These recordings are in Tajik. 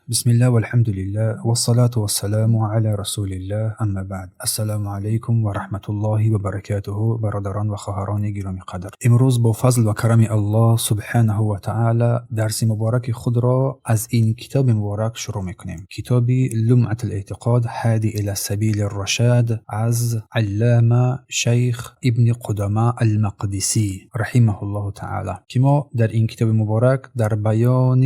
بسم الله والحمد لله والصلاة والسلام على رسول الله، أما بعد. السلام علیکم و رحمة الله و برکاته. برادران و خواهران گرامی قدر، امروز با فضل و کرم الله سبحانه و تعالی درس مبارک خود را از این کتاب مبارک شروع میکنیم، کتاب لمعة الاعتقاد هادی الى سبیل الرشاد از علامه شیخ ابن قدامه المقدسی رحمه الله تعالی، که ما در این کتاب مبارک در بیان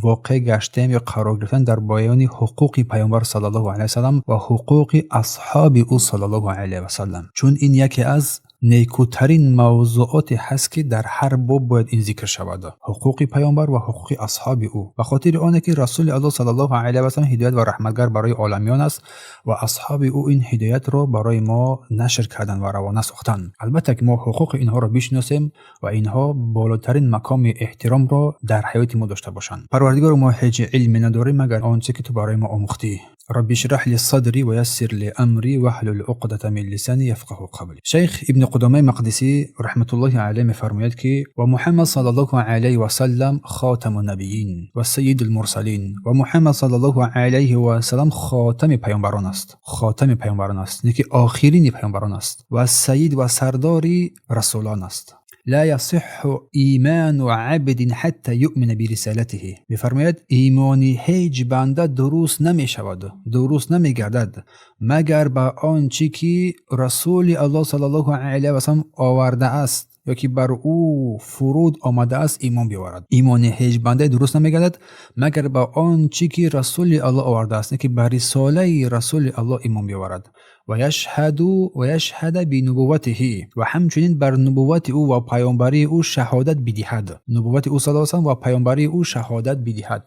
واقع گشتیم یا قرار گرفتن در بیان حقوق پیامبر صلی الله علیه وسلم و حقوق اصحاب او صلی الله علیه وسلم، چون این یکی از نیکوترین موضوعاتی هست که در هر باب باید این ذکر شود، حقوق پیامبر و حقوق اصحاب او، به خاطر آنه که رسول الله صلی الله علیه و سلم هدایت و رحمتگر برای عالمیان است و اصحاب او این هدایت را برای ما نشر کردن و روانه ساختن. البته که ما حقوق اینها را بشناسیم و اینها بالاترین مقام احترام را در حیات ما داشته باشند. پروردگار، ما هیچ علمی نداریم مگر آنچه که تو برای ما آموختی. رب اشرح لي صدري ويسر لي أمري واحلل عقدة من لساني يفقهوا قولي. شیخ ابن قدامه مقدسی رحمة الله علیه میفرماید که و محمد صلی الله علیه و سلم خاتم النبیین و سید المرسلین، و محمد صلی الله علیه و سلم خاتم پیامبران است، خاتم پیامبران است، نه که آخرین پیامبران است، و سید و سردار رسولان است. لا يصح ایمان عبد حتى یؤمن برسالته. میفرماید ایمان هیچ بنده درست نمی شود، درست نمی گردد، مگر به آنچه که رسول الله صلی الله علیه و سلم آورده است یا که بر او فرود آمده است ایمان بیاورد. ایمان هیچ بنده درست نمیگردد مگر به آنچه که رسول الله آورده است، نه که به رساله رسول الله ایمان بیاورد. و یشهد و یشهد بنبوته، و همچنین بر نبوت او و پیامبری او شهادت بدهد، نبوت او صلی الله علیه و و پیامبری او شهادت بدهد.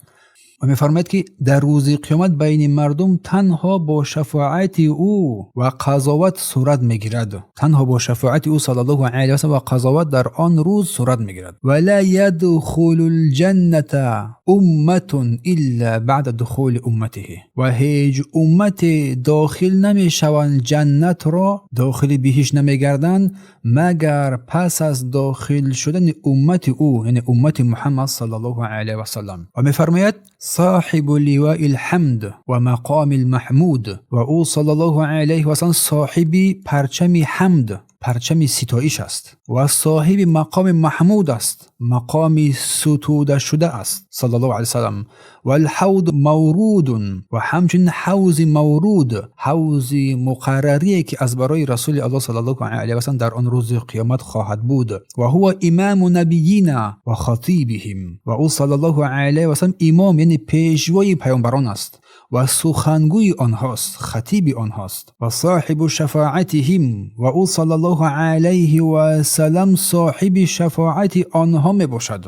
و میفرماید که در روز قیامت بین مردم تنها با شفاعت او و قضاوت صورت میگیرد، تنها با شفاعت او صلی الله علیه و سلم و قضاوت در آن روز صورت میگیرد. و لا یدخل الجنة امة الا بعد دخول امته، و هیچ امت داخل نمیشوند جنت را، داخل بهشت نمیگردند مگر پس از داخل شدن امت او، یعنی امت محمد صلی الله علیه و سلم. و میفرماید صاحب لواء الحمد و مقام المحمود، و او صلی الله علیه و سلم صاحب پرچم حمد، پرچم ستایش است، و صاحب مقام محمود است، مقام ستوده شده است صلی الله علیه وسلم. و الحوض مورود، و همچنین حوض مورود، حوض مقرری که از برای رسول الله صلی الله علیه و سلم در آن روز قیامت خواهد بود. و هو امام نبیین و خطیبهم، و او صلی الله علیه و سلم امام، یعنی پیشوای پیامبران است و سخنگوی آنهاست، خطیب آنهاست. و صاحب شفاعتهم، و او صلی الله علیه و سلم صاحب شفاعت آنها می باشد.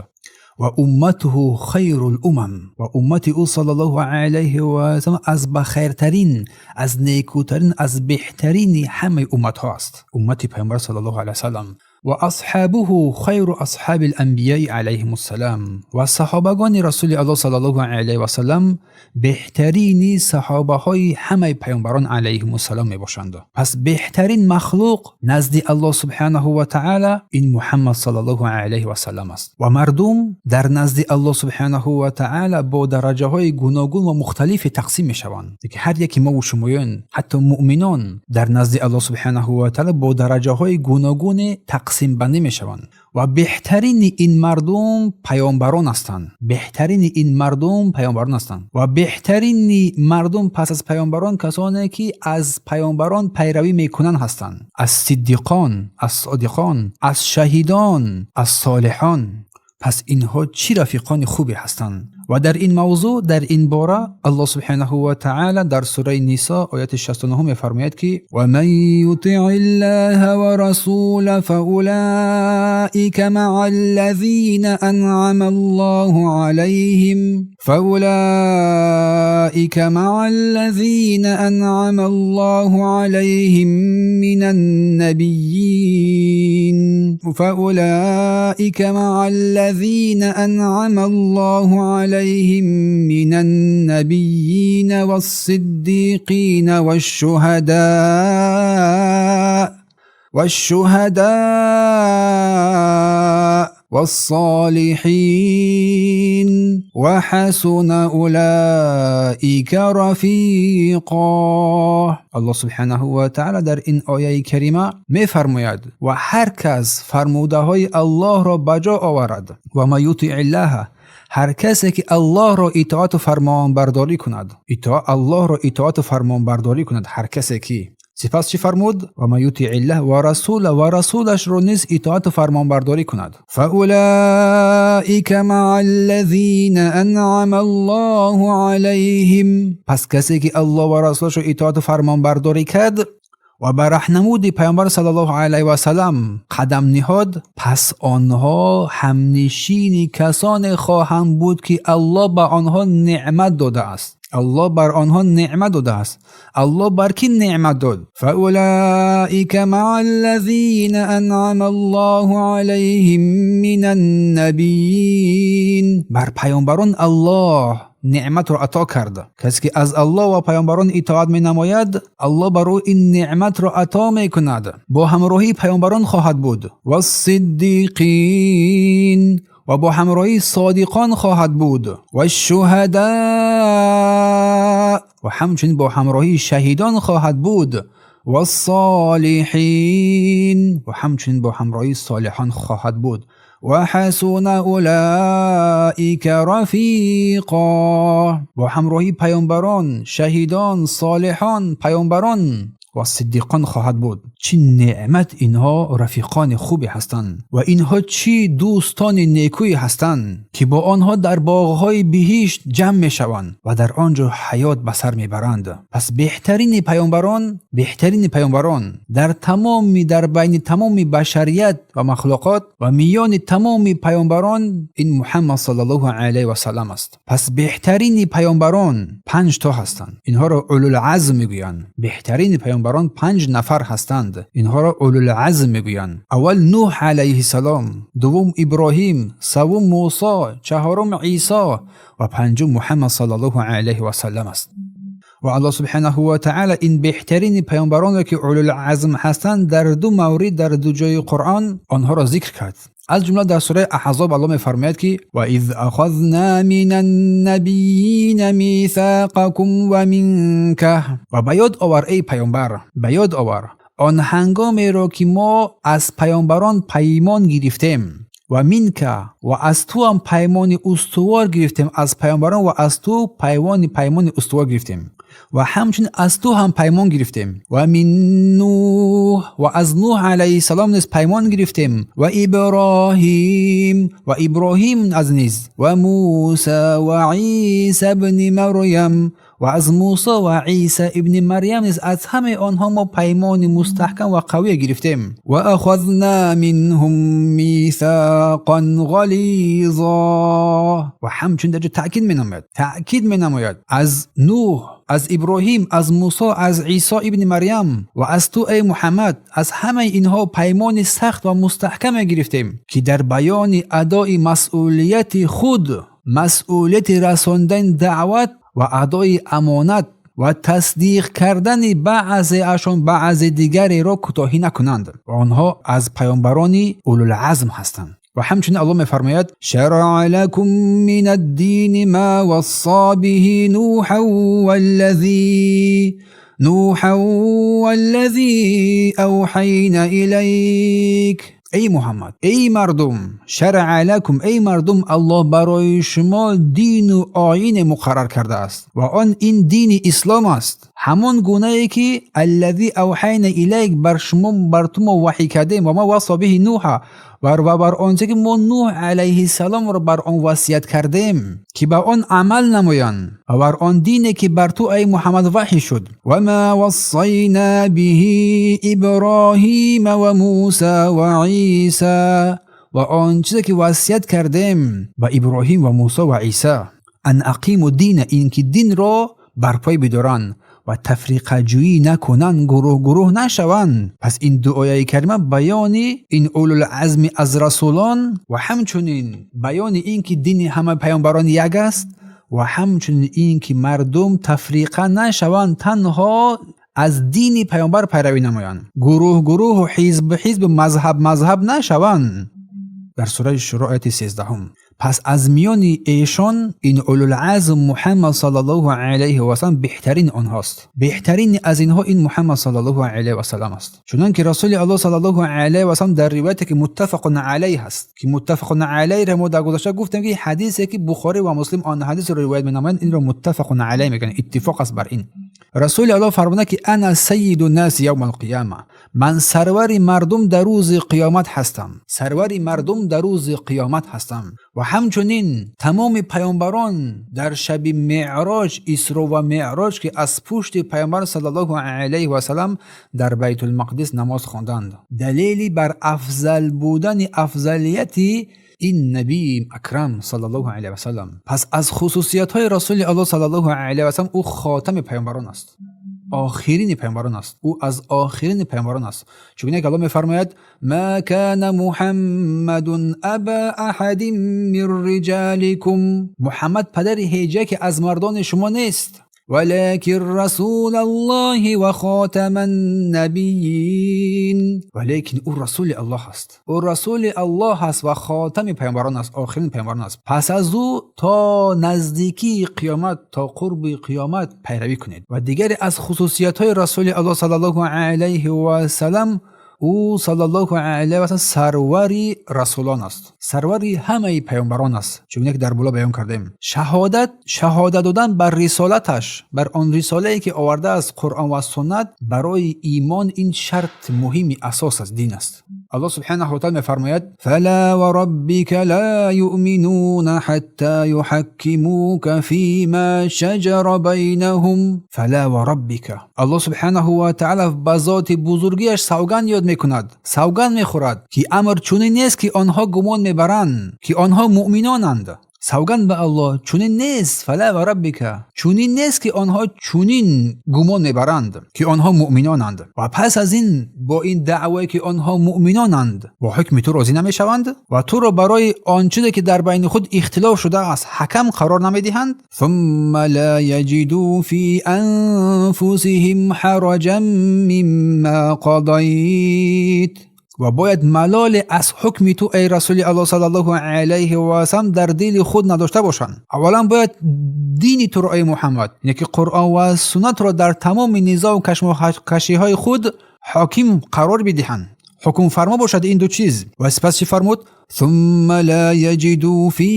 و امته خیر الامم، و امت او صلی الله علیه و سلم از بخیرترین، از نیکوترین، از بهترین همه امت ها است، امت پیامبر صلی الله علیه و سلم. و اصحابه خیر اصحاب الانبیاء علیهم السلام، و صحابگان رسول الله صلی الله علیه و سلم بهترین صحابه های همه پیامبران علیهم السلام می باشند. پس بهترین مخلوق نزد الله سبحانه و تعالی این محمد صلی الله علیه و سلم است. و مردم در نزد الله سبحانه و تعالی با درجه های گوناگون و مختلف تقسیم می شوند، که هر یکی ما و شمایان، حتی مؤمنان، در نزد الله سبحانه و تعالی با درجه های گوناگون تقسیم بندی می شوند. و بهترین این مردم پیامبران هستند، بهترین این مردم پیامبران هستند، و بهترین مردم پس از پیامبران کسانی که از پیامبران پیروی میکنند هستند، از صدیقان، از صادقان، از شهیدان، از صالحان. پس اینها چی رفیقان خوبی هستند. و در این موضوع، در این باره الله سبحانه و تعالی در سوره نساء آیت 69 میفرماید که و من یطع الله ورسوله فاولئک مع الذین انعم الله علیهم، فاولئک مع الذین انعم الله علیهم من النبیین، فاولئک مع الذین انعم الله علیهم من النبیین والصدیقین والشهداء والصالحين وحسن أولئك رفیقا. الله سبحانه و تعالی در این آیه کریمه میفرماید و هر کس فرموده های الله را بجا آورد و ما یطیع الله، هر کسی که الله را اطاعت و فرمانبرداری کند، الله را اطاعت و فرمانبرداری کند، هر کسی که سپس چی فرمود؟ و ما یطیع الله و رسول و رسولش را نیز اطاعت و فرمانبرداری کند. فاولئک مع الذین انعم الله علیهم. پس کسی که الله و رسولش را اطاعت و فرمانبرداری کرد و بر راهنمود پیامبر صلی الله علیه و سلم قدم نهاد، پس آنها همنشین کسان خواهند بود که الله به آنها نعمت داده است. الله بر آنها نعمت داده است. الله بر کی نعمت داد؟ فاولئک مع الذین انعم الله علیهم من النبیین. بر پیامبران الله نعمت را عطا کرد. کسی که از الله و پیامبران اطاعت می نماید، الله بر او این نعمت را عطا می کند. با همراهی پیامبران خواهد بود. و الصدیقین، و با همراهی صادقان خواهد بود. و الشهداء، و همچنین با همراهی شهیدان خواهد بود. و الصالحین، و همچنین با همراهی صالحان خواهد بود. و حسن اولئک رفیقا. با همراهی پیامبران، شهیدان، صالحان، پیامبران و صدیقان خواهد بود. چه نعمت اینها رفیقان خوبی هستند و اینها چی دوستان نیکویی هستند که با آنها در باغهای بهشت جمع می شوند و در آنجا حیات به سر می برند. پس بهترین پیامبران، بهترین پیامبران در تمام، در بین تمام بشریت و مخلوقات و میان تمام پیامبران این محمد صلی الله علیه و سلم است. پس بهترین پیامبران 5 تا هستند. اینها را اولوالعزم میگویند. بهترین پیامبران 5 نفر هستند. اینها را اولوالعزم میگویند. اول نوح علیه السلام، دوم ابراهیم، سوم موسی، چهارم عیسی و پنجم محمد صلی الله علیه و سلم است. و الله سبحانه و تعالی این بهترین پیامبران را که اولوالعزم هستند در 2 مورد در 2 جای قرآن آنها را ذکر کرد. از جمله در سوره احزاب الله می‌فرماید که و اذ اخذنا من النبیین میثاقکم و منک. و به یاد آور ای پیامبر، به یاد آور آن هنگامی را که ما از پیامبران پیمان گرفتیم و منک، و از تو هم پیمان استوار گرفتیم، از پیامبران و از تو پیمان استوار گرفتیم و همچنین از تو هم پیمان گرفتیم. و من نوح، و از نوح علیه السلام نیز پیمان گرفتیم. و ابراهیم، و ابراهیم از نیز، و موسی و عیسی ابن مریم، و از موسی و عیسی ابن مریم نیز از همه آنها ما پیمان مستحکم و قوی گرفتیم. و اخذنا منهم میثاقا غلیظا. و همچنین در تأکید می نماید، تأکید می نماید از نوح، از ابراهیم، از موسی، از عیسی ابن مریم و از تو ای محمد، از همه اینها پیمان سخت و مستحکم گرفتیم که در بیان ادای مسئولیت خود، مسئولیت رساندن دعوت و ادای امانت و تصدیق کردن بعضی اشان بعض دیگری را کوتاهی نکنند و آنها از پیامبران اولوالعزم هستند. و همچنین الله می‌فرماید شرع لكم من الدین ما وصى به نوحا والذی اوحینا الیک. ای محمد، ای مردم، شرع لکم، ای مردم، الله برای شما دین و آیین مقرر کرده است و آن این دین اسلام است، همان گونه ای که الذی اوحینا الیک بر شما، بر تو ما وحی کردیم و ما وصى به نوح، و بر آنچه که ما نوح علیه السلام را بر آن وصیت کردیم که به آن عمل نمایند و بر آن دینی که بر تو ای محمد وحی شد. و ما وصینا به ابراهیم و موسی و عیسی، و آن چیزی که وصیت کردیم به ابراهیم و موسی و عیسی، ان اقیموا دین، این که دین را برپای بدارند و تفریقه جویی نکنند، گروه گروه نشوند. پس این 2 آیه کریمه بیان این اولوالعزم از رسولان و همچنین بیان این که دین همه پیامبران یک است و همچنین این که مردم تفریقه نشوند، تنها از دین پیامبر پیروی نمایند، گروه گروه و حزب حزب، مذهب مذهب نشوند. Дар сураи Шуро ояти 13. Пас аз миёни эшон ин улулазм Муҳаммад саллаллоҳу алайҳи васаллам беҳтарини онҳост. Беҳтарини аз инҳо ин Муҳаммад саллаллоҳу алайҳи васаллам аст. Чунон ки Расули Аллоҳ саллаллоҳу алайҳи васаллам дар ривояте ки муттафақун алайҳ аст, ки муттафақун алайҳро мо дар гузашта гуфтем, ки ҳадисе ки Бухорӣ ва Муслим он ҳадисро ривоят менамоянд, инро муттафақун алайҳ мегӯянд, иттифоқ аст бар ин. Расули Аллоҳ фармуда ки ана сайиду наси явма алқияма, ман сарвари мардум дар рӯзи қиёмат ҳастам, сарвари мардум дар рӯзи қиёмат ҳастам. Ва ҳамчунин тамоми паёмбарон дар шаби Меъроҷ, Исро ва Меъроҷ, ки аз пушти паёмбар саллаллоҳу алайҳи васаллам дар Байтулмақдис намоз хонданд, далели бар афзал будани афзалияти ин набии акрам саллаллоҳу алайҳи васаллам. Пас аз хусусиятҳои Расули Аллоҳ саллаллоҳу алайҳи васаллам ӯ хотами паёмбарон аст, охирини паёмбарон аст, ӯ аз охирини паёмбарон аст. Чунки Аллоҳ мефармояд: ма кана Муҳаммадун аба аҳадин мин риҷаликум, Муҳаммад падари ҳеҷ яке аз мардони шумо нест, валакин расулаллоҳи ва хотаман набийин, валекин ӯ расули Аллоҳ аст, ӯ расули Аллоҳ аст ва хотами паёмбарон аст, охирини паёмбарон аст. Пас аз ӯ то наздикии қиёмат, то қурби қиёмат пайравӣ кунед. Ва дигаре аз хусусиятҳои Расули Аллоҳ саллаллоҳу алайҳи васаллам, ӯ саллаллоҳу алайҳи васаллам сарвари расулон аст, сарвари ҳамаи паёмбарон аст, чунон ки дар боло баён кардем. Шаҳодат додан бар рисолаташ, бар он рисолае ки овардааст, Қуръон ва суннат, барои имон ин шарт муҳими асос аст, дин аст. Аллоҳ субҳанаҳу ва таъала мефармояд: фала ва роббика ла юъминуна ҳатта юҳаккимука фима шаҷара байнаҳум. Фала ва роббика, Аллоҳ субҳанаҳу ва таъала ба зоти бузургиаш савганд ёд мекунад, савганд мехӯрад, ки амр чунин нест, ки онҳо гумон мебаранд, ки онҳо муъминонанд. Савганд ба Аллоҳ, чунин нест. Фала ва роббика, чунин нест, ки онҳо чунин гумон мебаранд, ки онҳо муъминонанд, ва пас аз ин бо ин даъвое ки онҳо муъминонанд, бо ҳукми ту розӣ намешаванд ва туро барои он чизе ки дар байни худ ихтилоф шудааст ҳакам қарор намедиҳанд. Сумма ла яҷидూ фи анфусиҳим ҳараҷан мимма қадайт, ва бояд малоле аз ҳукми ту, эй Расули Аллоҳ саллаллоҳу алайҳи васаллам, дар дили худ надошта бошанд. Аввалан бояд дини туро, эй Муҳаммад, яъне ки Қуръон ва суннатро дар тамоми низоъу кашмокашиҳои худ ҳоким қарор бидиҳанд, ҳукмфармо бошад ин ду чиз. Ва сипас чӣ фармуд? Сумма ла яҷидూ фи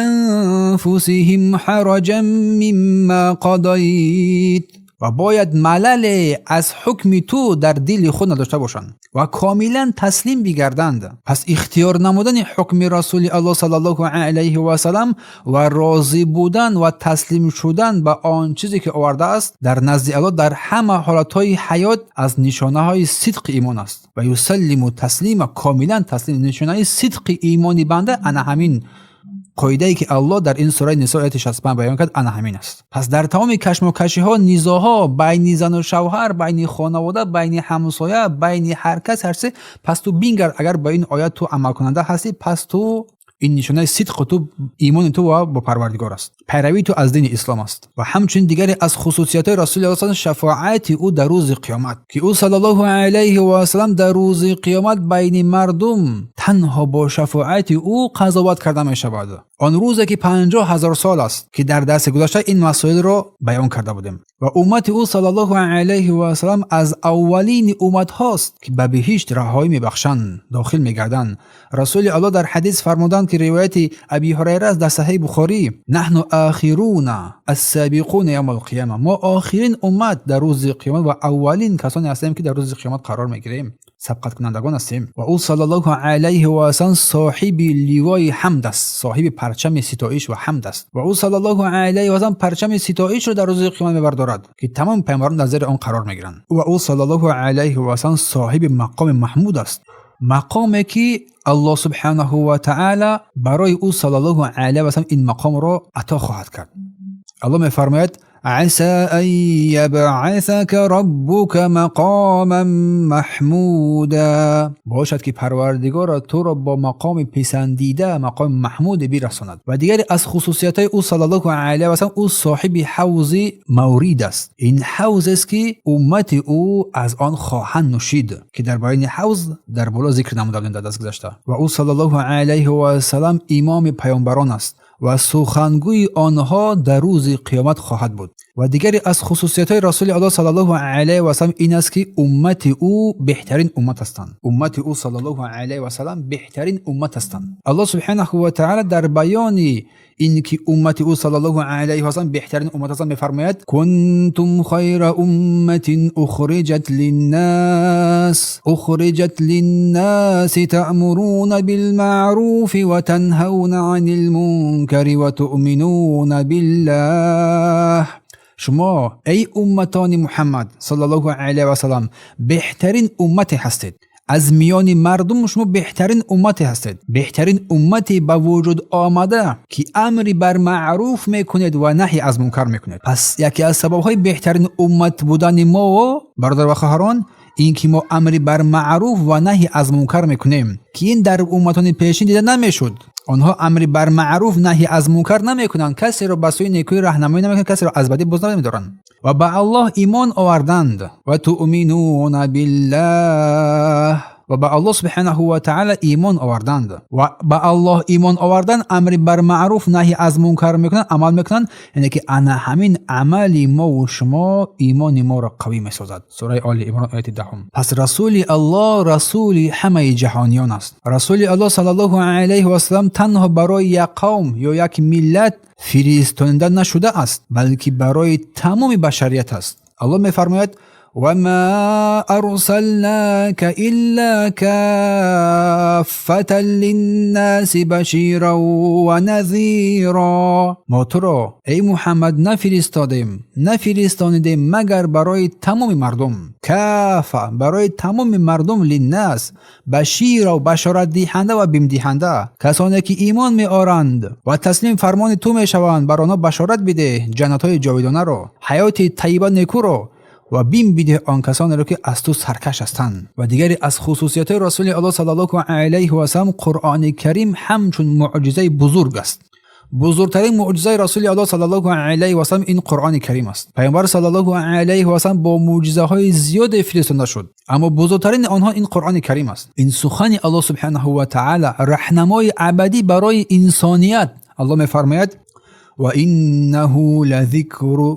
анфусиҳим ҳараҷан мимма қадайт, ва бояд малале аз ҳукми ту дар дили худ надошта бошанд ва комилан таслим бигарданд. Пас ихтиёр намудани ҳукми Расули Аллоҳ саллаллоҳу алайҳи васаллам ва розӣ будан ва таслим шудан ба он чизе ки овардааст, дар назди Аллоҳ дар ҳама ҳолатҳои ҳаёт аз нишонаҳои сидқи имон аст. Ва юсаллиму таслима, комилан таслим, нишонаи сидқи имони банда ана ҳамин қоидае ки Аллоҳ дар ин сураи Нисо ояти 65 баён кард, ана ҳамин аст. Пас дар тамоми кашмокашиҳо, низоъҳо байни зану шавҳар, байни хонавода, байни ҳамсоя, байни ҳар кас, ҳар чизе, пас ту бингар, агар ба ин оят ту амалкунанда ҳастӣ, пас ту ин нишонаи сидқу ту, имони ту ва бо Парвардигор аст, пайравии ту аз дини ислом аст. Ва ҳамчунин дигаре аз хусусиятҳои Расули Аллоҳ шафоати ӯ дар рӯзи қиёмат, ки ӯ саллаллоҳу алайҳи васаллам дар рӯзи қиёмат байни мардум танҳо бо шафоати ӯ қазоват карда мешавад. Он рӯзе ки 50 000 сол аст, ки дар дарси гузашта ин масоилро баён карда будем. Ва уммати ӯ саллаллоҳу алайҳи васаллам аз аввалини умматҳост, ки ба биҳишт раҳоӣ мебахшанд, дохил мегарданд. Расули Аллоҳ дар ҳадис фармуданд, ки ривояти Аби Ҳурайра аст дар Саҳеҳи Бухорӣ: наҳну охируна ассабиқуна явма алқияма, мо охирин уммат дар рӯзи қиёмат ва аввалин касоне ҳастем, ки дар рӯзи қиёмат қарор мегирем, сабқаткунандагон ҳастем. Ва ӯ саллаллоҳу алайҳи васаллам соҳиби ливои ҳамд аст, соҳиби парчами ситоиш ва ҳамд аст. Ва ӯ саллаллоҳу алайҳи васаллам парчами ситоишро дар рӯзи қиёмат мебардорад, ки тамоми паёмбарон дар зери он қарор мегиранд. Ва ӯ саллаллоҳу алайҳи васаллам соҳиби мақоми маҳмуд аст, мақоме ки Аллоҳ субҳанаҳу ва таъала барои ӯ саллаллоҳу алайҳи васаллам ин мақомро ато хоҳад кард. Аллоҳ мефармояд: عسى أن يبعثك ربك مقاما محمودا. باشد که پروردگار تو را با مقام پسندیده، مقام محمود برساند. و دیگر از خصوصیت های او صلی الله علیه و سلم، او صاحب حوض مورید است. این حوض است که امت او از آن خواهند نوشید که در بیان حوض در بالا ذکر نموده بودیم در دست گذشته. و او صلی الله علیه و سلم امام پیامبران است و سخنگوی آنها در روز قیامت خواهد بود. و دیگری از خصوصیت های رسول الله صلی الله علیه و سلم این است که امت او بهترین امت هستند. امت او صلی الله علیه و سلم بهترین امت هستند. الله سبحانه و تعالی در بیان اینکه امت او صلی الله علیه و سلم بهترین امت هستند میفرماید: کنتم خیر امة اخرجت للناس اخرجت للناس تأمرون بالمعروف وتنهون عن المنکر وتؤمنون بالله. شما ای امتان محمد صلی الله علیه و سلم بهترین امت هستید. از میان مردم شما بهترین امت هستید، بهترین امتی به وجود آمده که امری بر معروف میکنید و نهی از منکر میکنید. پس یکی از سببهای بهترین امت بودن ما، برادر و خواهران، این که ما امری بر معروف و نهی از منکر میکنیم که این در امتان پیشین دیده نمیشد. آنها امری بر معروف، نهی از منکر نمیکنند، کسی را به سوی نیکویی راهنمایی نمیکنند، کسی را از بدی باز نمیدارند و به الله ایمان آوردند. و تؤمنون بالله، و به الله سبحانه و تعالی ایمان آوردند. و به الله ایمان آوردن، امری بر معروف، نهی از منکر میکنند، عمل میکنند. یعنی که انا همین عمل ما و شما ایمان ما را قوی میسازد. سوره آل عمران آیت 10. پس رسول الله رسول همه جهانیان است. رسول الله صلی الله علیه و سلم تنها برای یک قوم یا یک ملت فرستانده نشده است، بلکه برای تمام بشریت است. الله میفرماید: وما أرسلناك إلا كافة للناس بشیرا و نذیرا. ما تو را ای محمد نفرستانیدیم مگر برای تمام مردم. کافه، برای تمام مردم، للناس، بشیرا و بشارت دهنده و بیم دهنده. کسانی که ایمان می آرند و تسلیم فرمان تو می شوند، بر آنها بشارت بده جنت های جاودانه را، حیات طیبه نیکو را و بیم بده آن کسانی را که از تو سرکش هستند. و دیگری از خصوصیت رسول الله صلی الله علیه و سلم، قرآن کریم همچون معجزه بزرگ است. بزرگترین معجزه رسول الله صلی الله علیه و سلم این قرآن کریم است. پیامبر صلی الله علیه و سلم با معجزه های زیاد فرستاده شد، اما بزرگترین آنها این قرآن کریم است. این سخن الله سبحانه و تعالی، راهنمای ابدی برای انسانیت. الله میفرماید: وإنه لذكر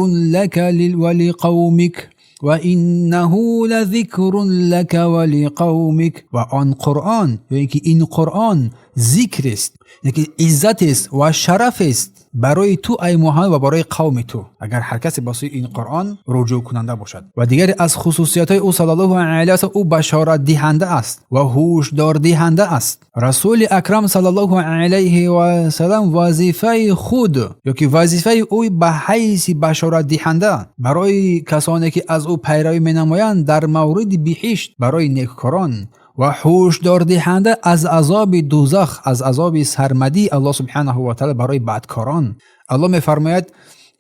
لك ولقومك وإنه لذكر لك ولقومك. و آن قرآن یا اینکه این قرآن ذکر است، یعنی عزت است و شرف است برای تو ای محمد و برای قوم تو، اگر هر کسی با سوی این قرآن رجوع کننده باشد. و دیگر از خصوصیت های او صلی الله علیه و سلم، او بشارت دهنده است و هوشدار دهنده است. رسول اکرم صلی الله علیه و سلم وظیفه خود یا که وظیفه او به حیث بشارت دهنده برای کسانی که از او پیروی مینمایند در مورد بهشت برای نیکوکاران و هوشدار دهنده از عذاب دوزخ، از عذاب سرمدی الله سبحانه و تعالی برای بدکاران. الله میفرماید: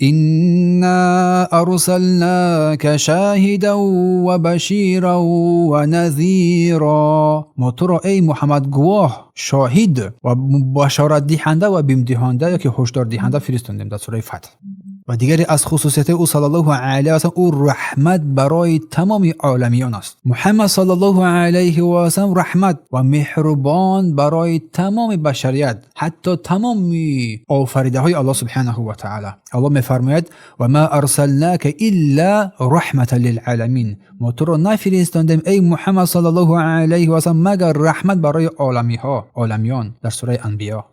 إنا أرسلناك شاهدا وبشیرا ونذیرا. ما تو را ای محمد گواه، شاهد و بشارت دهنده و بیم دهنده یا که هشدار دهنده فرستاندیم، در سوره فتح. و دیگری از خصوصیت او صلی الله علیه و سلم، او رحمت برای تمام عالمیان است. محمد صلی الله علیه و سلم رحمت و مهربان برای تمام بشریت، حتی تمام آفریده های الله سبحانه و تعالی. الله میفرماید: و ما ارسلناک الا رحمة للعالمین. ما تو را نفرستاندیم ای محمد صلی الله علیه و سلم مگر رحمت برای عالمی ها، عالمیان، در سوره انبیا.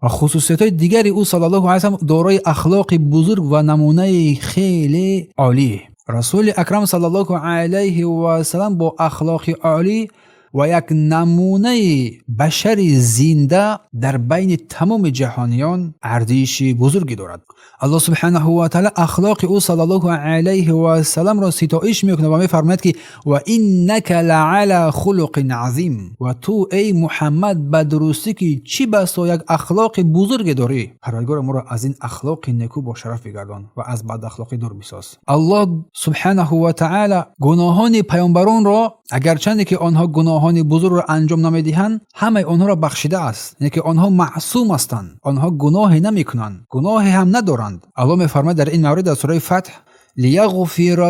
و خصوصیت های دیگری او صلی الله علیه و دارای اخلاق بزرگ و نمونه خیلی عالی. رسول اکرم صلی الله علیه و سلم با اخلاق عالی ва як намунаи башари зинда дар байни тамоми ҷаҳониён арзиши бузурге дорад. Аллоҳ субҳанаҳу ва таъала ахлоқи ӯ саллаллоҳу алайҳи васалламро ситоиш мекунад ва мефармояд, ки ва иннака лаала хулуқин азим, ва ту эй Муҳаммад ба дурустӣ ки чӣ басо як ахлоқи бузурге дорӣ. Парвардигоро, моро аз ин ахлоқи некӯ бошараф бигардон ва аз бадахлоқӣ дур бисоз. Аллоҳ субҳанаҳу ва таъала гуноҳони паёмбаронро, агарчанде ки онҳо гуноҳони бузургро анҷом намедиҳанд, ҳамаи онҳоро бахшидааст, яъне ки онҳо маъсум ҳастанд, онҳо гуноҳе намекунанд, гуноҳе ҳам надоранд. Аллоҳ мефармояд дар ин маврид дар сураи Фатҳ: лияғфира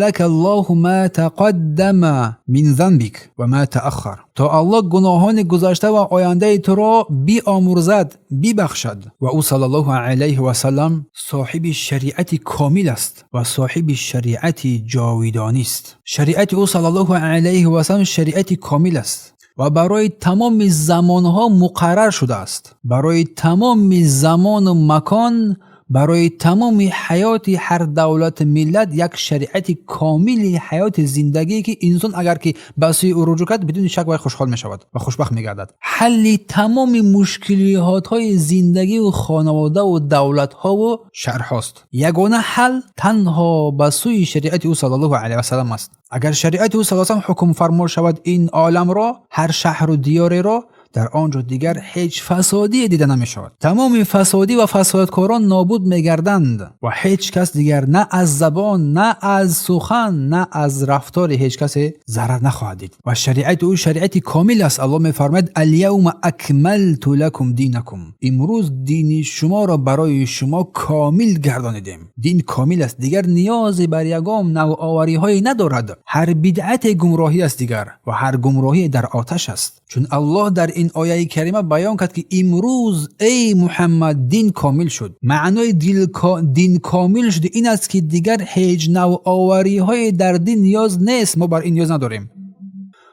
лака Аллоҳу ма тақаддама мин занбик ва ма тааххар, то Аллоҳ гуноҳони гузашта ва ояндаи туро биомӯрзад, бибахшад. Ва ӯ саллаллоҳу алайҳи васаллам соҳиби шариати комил аст ва соҳиби шариати ҷовидонист. Шариати ӯ саллаллоҳу алайҳи васаллам шариати комил аст ва барои тамоми замонҳо муқаррар шудааст, барои тамоми замону макон, барои тамоми ҳаёти ҳар давлату миллат як шариати комили ҳаёти зиндагие, ки инсон агар ки ба сӯи ӯ руҷӯъ кард, бидуни шак вай хушҳол мешавад ва хушбахт мегардад. Ҳалли тамоми мушкилиҳотҳои зиндагиву хонаводаву давлатҳову шаҳрҳост. Ягона ҳал танҳо ба сӯи шариати ӯ саллаллоҳу алайҳи васаллам аст. Агар шариати ӯ саллаллоҳу алайҳи васаллам ҳукмфармо шавад ин оламро, ҳар шаҳру диёреро, дар он ҷо дигар ҳеҷ фасодие дида намешавад. Тамоми фасодӣ ва фасодкорон нобуд мегарданд ва ҳеҷ кас дигар на аз забон, на аз сухан, на аз рафтори ҳеҷ касе зарар нахоҳад дид. Ва шариати ӯ шариати комил аст. Аллоҳ мефармояд: аляавма акмалту лакум динакум, имрӯз дини шуморо барои шумо комил гардонидем. Дин комил аст, дигар ниёзе бар ягон навовариҳое надорад. Ҳар бидъате гумроҳӣ аст дигар ва ҳар гумроҳие дар оташ аст, чун Аллоҳ дар ин ояи карима баён кард, ки имрӯз эй Муҳаммад дин комил шуд. Маънои дин комил шуд ин аст, ки дигар ҳеҷ навовариҳое дар дин ниёз нест, мо бар ин ниёз надорем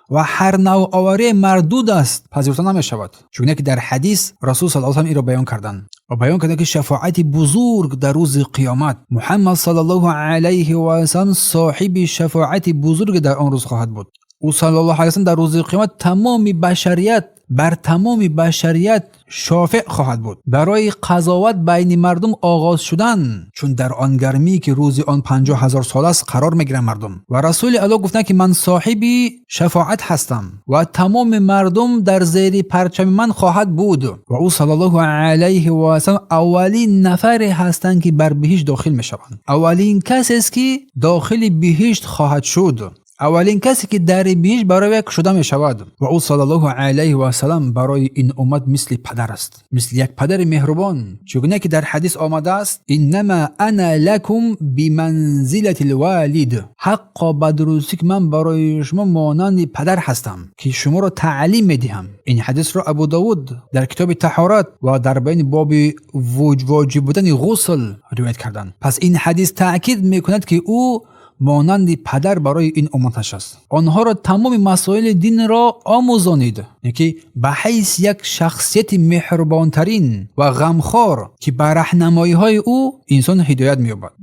ва ҳар навоварие мардуд аст, пазируфта намешавад. Чугуне ки дар ҳадис Расул саллаллоҳу алайҳи васаллам инро баён карданд ва баён карданд, ки шафоати бузург дар рӯзи қиёмат, Муҳаммад саллаллоҳу алайҳи васаллам соҳиби шафоати бузурге дар он рӯз хоҳад буд. Ӯ саллаллоҳу алайҳи васаллам дар рӯзи қиёмат тамоми башарият, бар тамоми башарият шофеъ хоҳад буд барои қазоват байни мардум оғоз шудан, чун дар он гармӣ, ки рӯзи он 50 000 сол аст, қарор мегиранд мардум. Ва Расули Аллоҳ гуфтанд, ки ман соҳиби шафоат ҳастам ва тамоми мардум дар зери парчами ман хоҳад буд. Ва ӯ саллаллоҳу алайҳи васаллам аввалин нафаре ҳастанд, ки бар биҳишт дохил мешаванд, аввалин касест, ки дохили биҳишт хоҳад шуд, аввалин касе, ки дари биҳишт барои вай кушода мешавад. Ва ӯ саллаллоҳу алайҳи васаллам барои ин уммат мисли падар аст, мисли як падари меҳрубон, чугуне ки дар ҳадис омадааст: иннама ана лакум биманзилати лвалид, ҳаққо ба дурустӣ ки ман барои шумо монанди падар ҳастам, ки шуморо таълим медиҳам. Ин ҳадисро Абу Давуд дар китоби таҳорат ва дар баёни боби воҷиб будани ғусл ривоят карданд. Пас ин ҳадис таъкид мекунад, ки ӯ монанди падар барои ин умматаш аст, онҳоро тамоми масоили динро омӯзонид, ки ба ҳайси як шахсияти меҳрубонтарин ва ғамхор, ки ба раҳнамоиҳои ӯ инсон ҳидоят меёбад.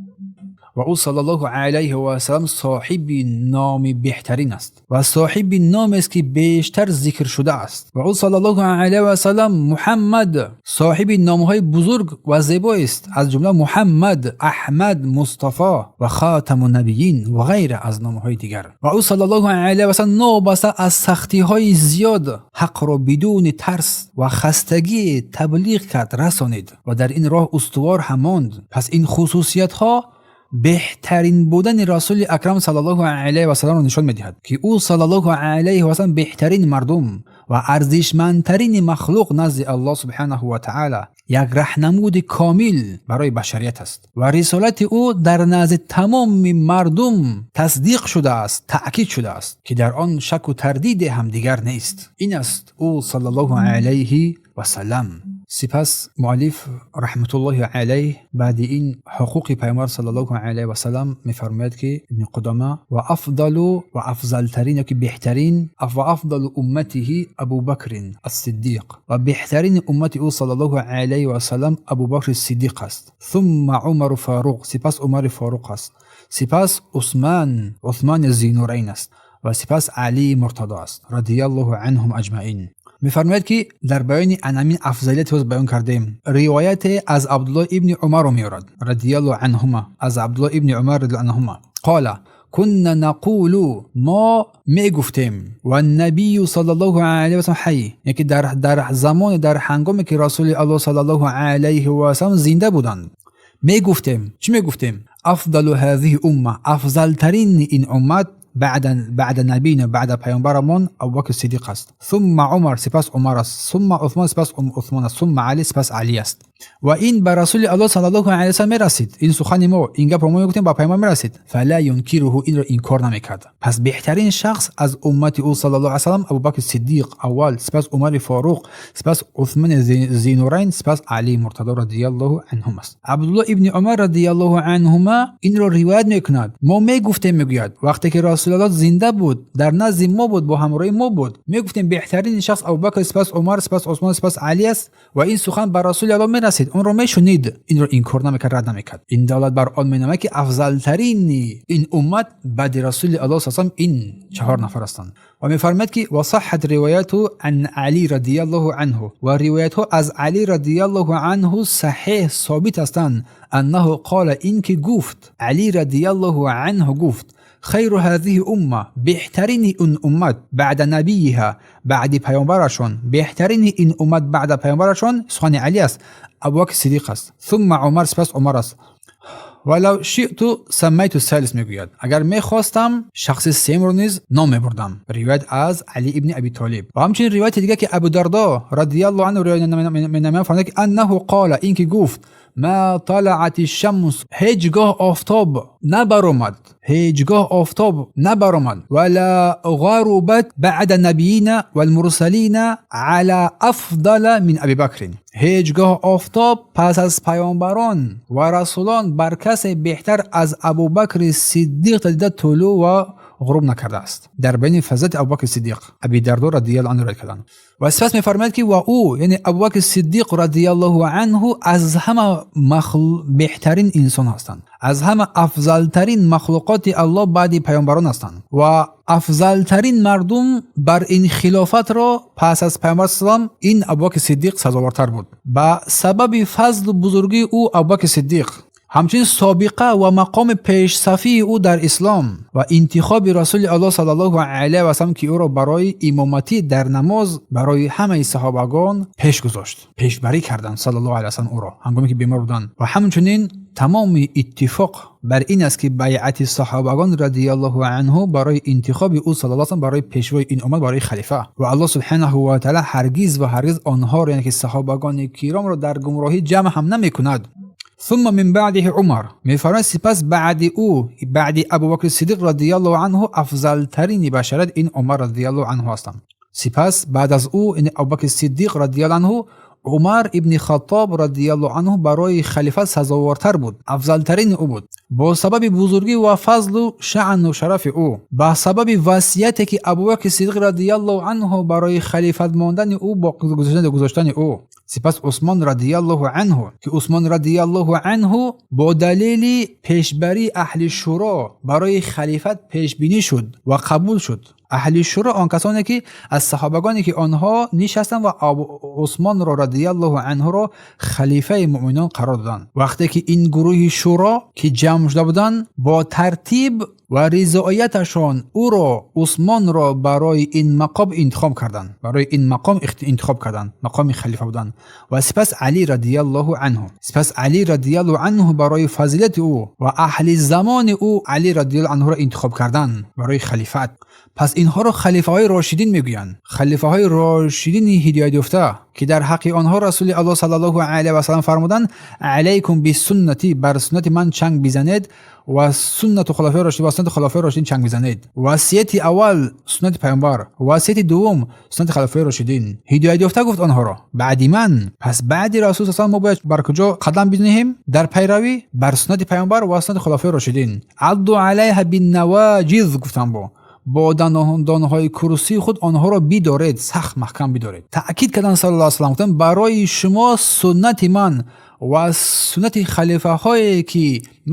Ва ӯ саллаллоҳу алайҳи васаллам соҳиби номи беҳтарин аст ва соҳиби номест, ки бештар зикр шудааст. Ва ӯ саллаллоҳу алайҳи васаллам, Муҳаммад, соҳиби номҳои бузург ва зебоест, аз ҷумла Муҳаммад, Аҳмад, Мустафо ва Хатаму Набиин ва ғайра аз номҳои дигар. Ва ӯ саллаллоҳу алайҳи васаллам новобаста аз сахтиҳои зиёд ҳақро бидуни тарс ва хастагӣ таблиғ кард, расонид ва дар ин роҳ устувор ҳам монд. Пас ин хусусиятҳо беҳтарин будани Расули Акрам саллаллоҳу алайҳи васалламро нишон медиҳад, ки ӯ саллаллоҳу алайҳи васаллам беҳтарин мардум ва арзишмандтарини махлуқ назди Аллоҳ субҳанаҳу ва таъала, як раҳнамуди комил барои башарият аст ва рисолати ӯ дар назди тамоми мардум тасдиқ шудааст, таъкид шудааст, ки дар он шаку тардиде ҳам дигар нест. Ин аст ӯ саллаллоҳу алайҳи васаллам. Сипас муаллиф раҳматуллоҳи алайҳ баъди ин ҳуқуқи Пайғамбар саллаллоҳу алайҳи васаллам мефармояд, ки Ибни Қудома ва афдалу ва афзалтарин ёки беҳтарин ва афдалу умматиҳи Абубакрин ассиддиқ, ва беҳтарини уммати ӯ саллаллоҳу алайҳи васаллам Абубакри Сиддиқ аст. Сумма Умару Фаруқ, сипас Умари Форуқ аст, сипас Усман, Усмани Зинурайн аст. ва сипас Алии Муртадо аст, радиаллоҳу анҳум аҷмаин. Мефармояд, ки дар баёни анамин афзалияте ҳоз баён кардем, ривояте аз Абдуллоҳ ибни Умарро меорад, радиаллоҳу анҳума, аз Абдуллоҳ ибни Умар радиаллоҳу анҳума. Қола кунна нақулу, мо мегуфтем, ва набию саллаллоҳу алайҳи васаллам ҳай, яъне ки дар замоне, дар ҳангоме ки Расули Аллоҳ саллаллоҳу алайҳи васаллам зинда буданд, мегуфтем. Чӣ мегуфтем? Афдалу ҳазиҳи умма, афзалтарини ин уммат بعد نبینا، بعد پیامبرمان ابوبکر صدیق است، ثم عمر، سپس عمر است، ثم عثمان، سپس عثمان است، ثم علی، سپس علی است. و این به رسول الله صلی الله علیه و سلم میرسید. این سخن ما، این گپ ما میگفتیم، با پیامبر میرسید. فلا ینکره، این را انکار نمیکرد. پس بهترین شخص از امت او صلی الله علیه و سلم ابوبکر صدیق اول، سپس عمر فاروق، سپس عثمان ذینورین، سپس علی مرتضی رضی الله عنهم است. عبدالله ابن عمر رضی الله عنهما این را روایت میکند. ما میگفتیم، میگوید، وقتی که رسول الله زنده بود، در نزد ما بود، با همراه ما بود، میگفتیم بهترین شخص ابوبکر، سپس عمر، سپس عثمان، سپس علی است و این سخن بر رسول الله میرسید، اون رو میشنید، این رو انکار نمیکرد، رد نمیکرد. این دلالت بر آن مینماید که افضلترین این امت بعد رسول الله صلی الله علیه و این چهار نفر هستند. و میفرماید که و صحت روایت عن علی رضی الله عنه، و روایت ها از علی رضی الله عنه صحیح ثابت هستند، انه قال، این که گفت، علی رضی الله عنه گفت، خیر هذه امه، بهترین این امت، بعد نبیها، بعد پیامبرشون، بهترین این امت بعد پیامبرشون، سخن علی است، ابوبکر صدیق است، ثم عمر، سپس عمر است، ولو شئت سمیت الثالث. میگوید اگر میخواستم شخص سیم رو نیز نام میبردم. روایت از علی ابن ابی طالب. و همچنین روایت دیگه که ابو دردا رضی الله عنه روایت مینماید، فرمود که انه قال، اینکه گفت، ما طلعت الشمس، هیچگاه آفتاب نبرآمد، هیچگاه آفتاب نبرآمد، ولا غربت بعد النبیین والمرسلین على افضل من ابی بکر. هیچگاه آفتاب پس از پیامبران و رسولان بر کسی بهتر از ابوبکر صدیق دیده طلوع و غروب نکرده است. در بین فضیلت ابوبکر صدیق ابی دردا رضی الله عنه روایت کردند. و سپس میفرماید که و او، یعنی ابوبکر صدیق رضی الله عنه، از همه بهترین انسان هستند، از همه افضلترین مخلوقات الله بعد پیامبران هستند و افضلترین مردم بر این خلافت را پس از پیامبر سلام این ابوبکر صدیق سزاوارتر بود. به سبب فضل و بزرگی او ابوبکر صدیق، همچنین سابقه و مقام پیشصفی او در اسلام و انتخاب رسول الله صلی الله علیه و سلم که او را برای امامتی در نماز برای همه صحابگان پیش گذاشت، پیشبری کردند صلی الله علیه و سلم او را هنگامی که بیمار بودند. و همچنین تمام اتفاق بر این است که بیعت صحابگان رضی الله عنه برای انتخاب او صلی الله علیه و برای پیشوای این امت، برای خلیفه، و الله سبحانه و تعالی هرگز و هرگز آنها را، یعنی که صحابگان کرام را، در گمراهی جمع هم نمی کند. ثم من بعده عمر. میفرماید سپس بعد او، بعد ابوبکر صدیق رضی الله عنه، افضل ترین بشریت این عمر رضی الله عنه هستند. سپس بعد از او، یعنی ابوبکر صدیق رضی الله عنه، عمر ابن خطاب رضی الله عنه برای خلیفه سزاوارتر بود، افضلترین او بود، با سبب بزرگی و فضل و شأن و شرف او، با سبب وصیتی که ابوبکر صدیق رضی الله عنه برای خلیفت ماندن او با گذاشتن او. سپس عثمان رضی الله عنه که عثمان رضی الله عنه با دلیل پیشبری اهل شورا برای خلیفت پیش بینی شد و قبول شد. اهل شورا آن کسانی که از صحابگانی که آنها نشستند و عثمان را رضی الله عنه را خلیفه مؤمنان قرار دادند. وقتی که این گروه شورا که جمع شده بودند، با ترتیب و رضایتشان او را، عثمان را، برای این مقام انتخاب کردند، برای این مقام انتخاب کردند، مقام خلیفه بودند. و سپس علی رضی الله عنه، سپس علی رضی الله عنه برای فضیلت او و اهل زمان او علی رضی الله عنه را انتخاب کردند برای خلیفت. پس اینها را خلیفه های راشدین میگویند، خلیفه های راشدین هدایت یافته که در حق آنها رسول الله صلی الله علیه و سلم فرمودند علیکم بسنتی، بر سنت من چنگ بزنید و سنت خلفای راشدین و سنت خلفای راشدین چنگ بزنید. وصیت اول سنت پیامبر، وصیت دوم سنت خلفای راشدین. هدایت یافته گفت آنها را بعدی من. پس بعد رسول صلی ما باید بر کجا قدم بنهیم در پیروی؟ بر سنت پیامبر و سنت خلفای راشدین. عضوا علیها بالنواجذ، گفتم با دندانهای کرسی خود آنها را بدارید، سخت محکم بدارید. تأکید کردن صلی الله علیه وسلم، گفتن برای شما سنت من ва аз суннати халифаҳое, ки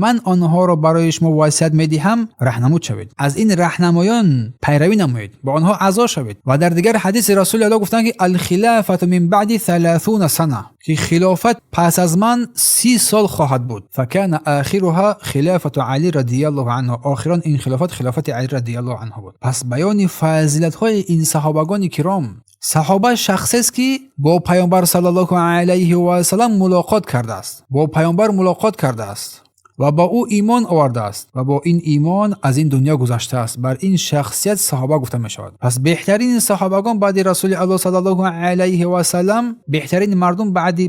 ман онҳоро барои шумо васият медиҳам, раҳнамуд шавед, аз ин раҳнамоён пайравӣ намоед, ба онҳо аъзо шавед. Ва дар дигар ҳадиси Расули Аллоҳ гуфтанд, ки الخلافة من بعدي 30 سنة, ки хилофат пас аз ман 30 сол хоҳад буд. فكان آخرها خلافة علي رضي الله عنه. Охирон ин хилофат хилофати Али رضي الله عنه буд. Пас баёни фазилатҳои ин саҳобагони киром. Саҳоба шахсест, ки бо Паёмбар صلى الله عليه وسلم мулоқот кардааст, бо Паёмбар мулоқот кардааст ва ба ӯ имон овардааст ва бо ин имон аз ин дунё гузаштааст. Бар ин шахсият саҳоба гуфта мешавад. Пас беҳтарини саҳобагон баъди Расули Аллоҳ صلى الله عليه وسلم, беҳтарини мардум баъди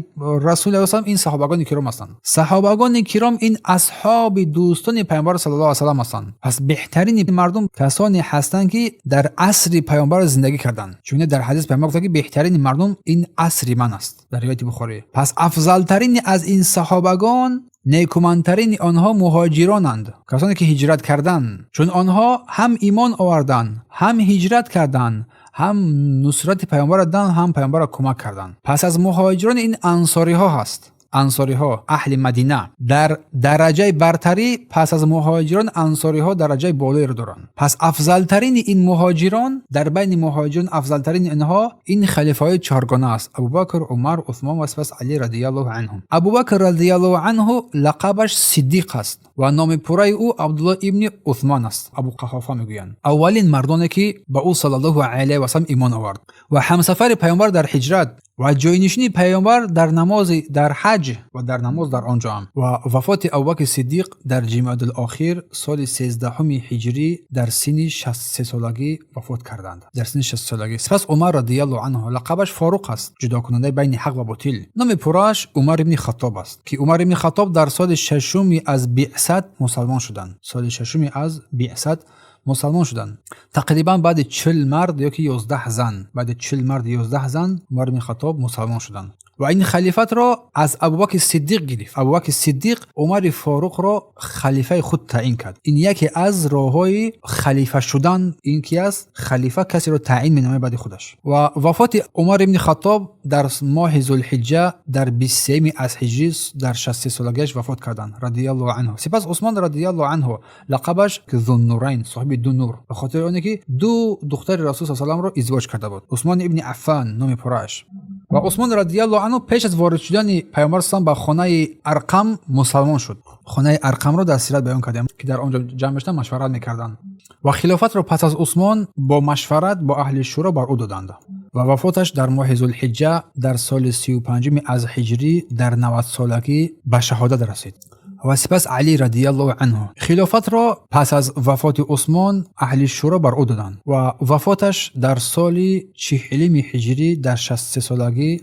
Расули Аллоҳ салам ин саҳобагони киром ҳастанд. Саҳобагони киром ин асҳоби дӯстони Паёмбар صلى الله وسلم ҳастанд. Пас беҳтарини мардум касоне ҳастанд, ки дар асри Паёмбар зиндагӣ карданд, чун дар ҳадис Паёмбар гуфта, ки беҳтарини мардум ин асри ман аст, дар ривояти Бухорӣ. Пас афзалтарини аз ин саҳобагон, некумандтарини онҳо муҳоҷиронанд, касоне ки ҳиҷрат карданд, чун онҳо ҳам имон оварданд, ҳам ҳиҷрат карданд, ҳам нусрати Паёмбарро доданд, ҳам Паёмбарро кӯмак карданд. Пас аз муҳоҷирон ин ансориҳо ҳаст. Ансориҳо, аҳли Мадина, дар дараҷаи бартарӣ пас аз муҳоҷирон ансориҳо дараҷаи болоеро доранд. Пас афзалтарини ин муҳоҷирон, дар байни муҳоҷирон афзалтарини инҳо ин халифаҳои чоргона аст: Абубакр, Умар, Усмон ва сипас Али رضي الله عنهم. Абубакр رضي الله عنه лақабаш Сиддиқ аст ва номи пурраи ӯ Абдулло ибни Усмон аст, Абу Қаҳофа мегӯянд. Аввалин мардоне, ки ба ӯ صلى الله عليه وسلم имон овард ва ҳамсафари Паёмбар дар ҳиҷрат ва ҷойнишини Паёмбар дар намози дар ҳаҷ ва дар намоз дар он ҷо ҳам. Ва вафоти Абубакри Сиддиқ дар Ҷимодулохир соли 13-уми ҳиҷрӣ дар синни 63 солагӣ вафот карданд, дар синни 60 солагӣ. Сипас Умар رضي الله عنه, лақабаш Форуқ аст, ҷудокунандаи байни ҳақ ва ботил. Номи пуррааш Умар ибни Хаттоб аст, ки Умар ибни Хаттоб дар соли шашуми аз биъсат мусалмон шуданд, соли шашуми аз биъсат мусалмон шуданд, тақрибан баъди 40 мард ё ки 11 зан, баъди 40 мард, 11 зан Умар ибни Хаттоб мусалмон шуданд ва ин халифатро аз Абубакри Сиддиқ гирифт. Абубакри Сиддиқ Умари Форуқро халифаи худ таъин кард. Ин яке аз роҳҳои халифа шудан ин ки аст, халифа касеро таъин менамояд баъди худаш. Ва вафоти Умар ибни Хаттоб дар моҳи Зулҳиҷҷа дар 23-ми аз ҳиҷрӣ дар 63 солагиаш вафот карданд رضي الله عنه. Сипас Усмон رضي الله عنه, лақабаш Зуннурайн, соҳиби ду нур, ба хотири оне ки ду духтари Расул са саламро издивоҷ карда буд. Усмон ибни Аффан номи пуррааш. Ва Усмон رضي الله عنه пеш аз ворид шудани Паёмбар салам ба хонаи Арқам мусалмон шуд. Хонаи Арқамро дар сират баён кардем, ки дар он ҷо ҷамъ мешуданд, машварат мекарданд. Ва хилофатро пас аз Усмон бо машварат бо аҳли шӯро бар ӯ доданд ва вафоташ дар моҳи Зулҳиҷҷа дар соли 35-уми аз ҳиҷрӣ дар 90 солагӣ ба шаҳодат расид. Ва сипас Алӣ رضي الله عنه, хилофатро пас аз вафоти Усмон аҳли шӯро бар ӯ доданд ва вафоташ дар соли 40-уми ҳиҷрӣ дар 63 солагӣ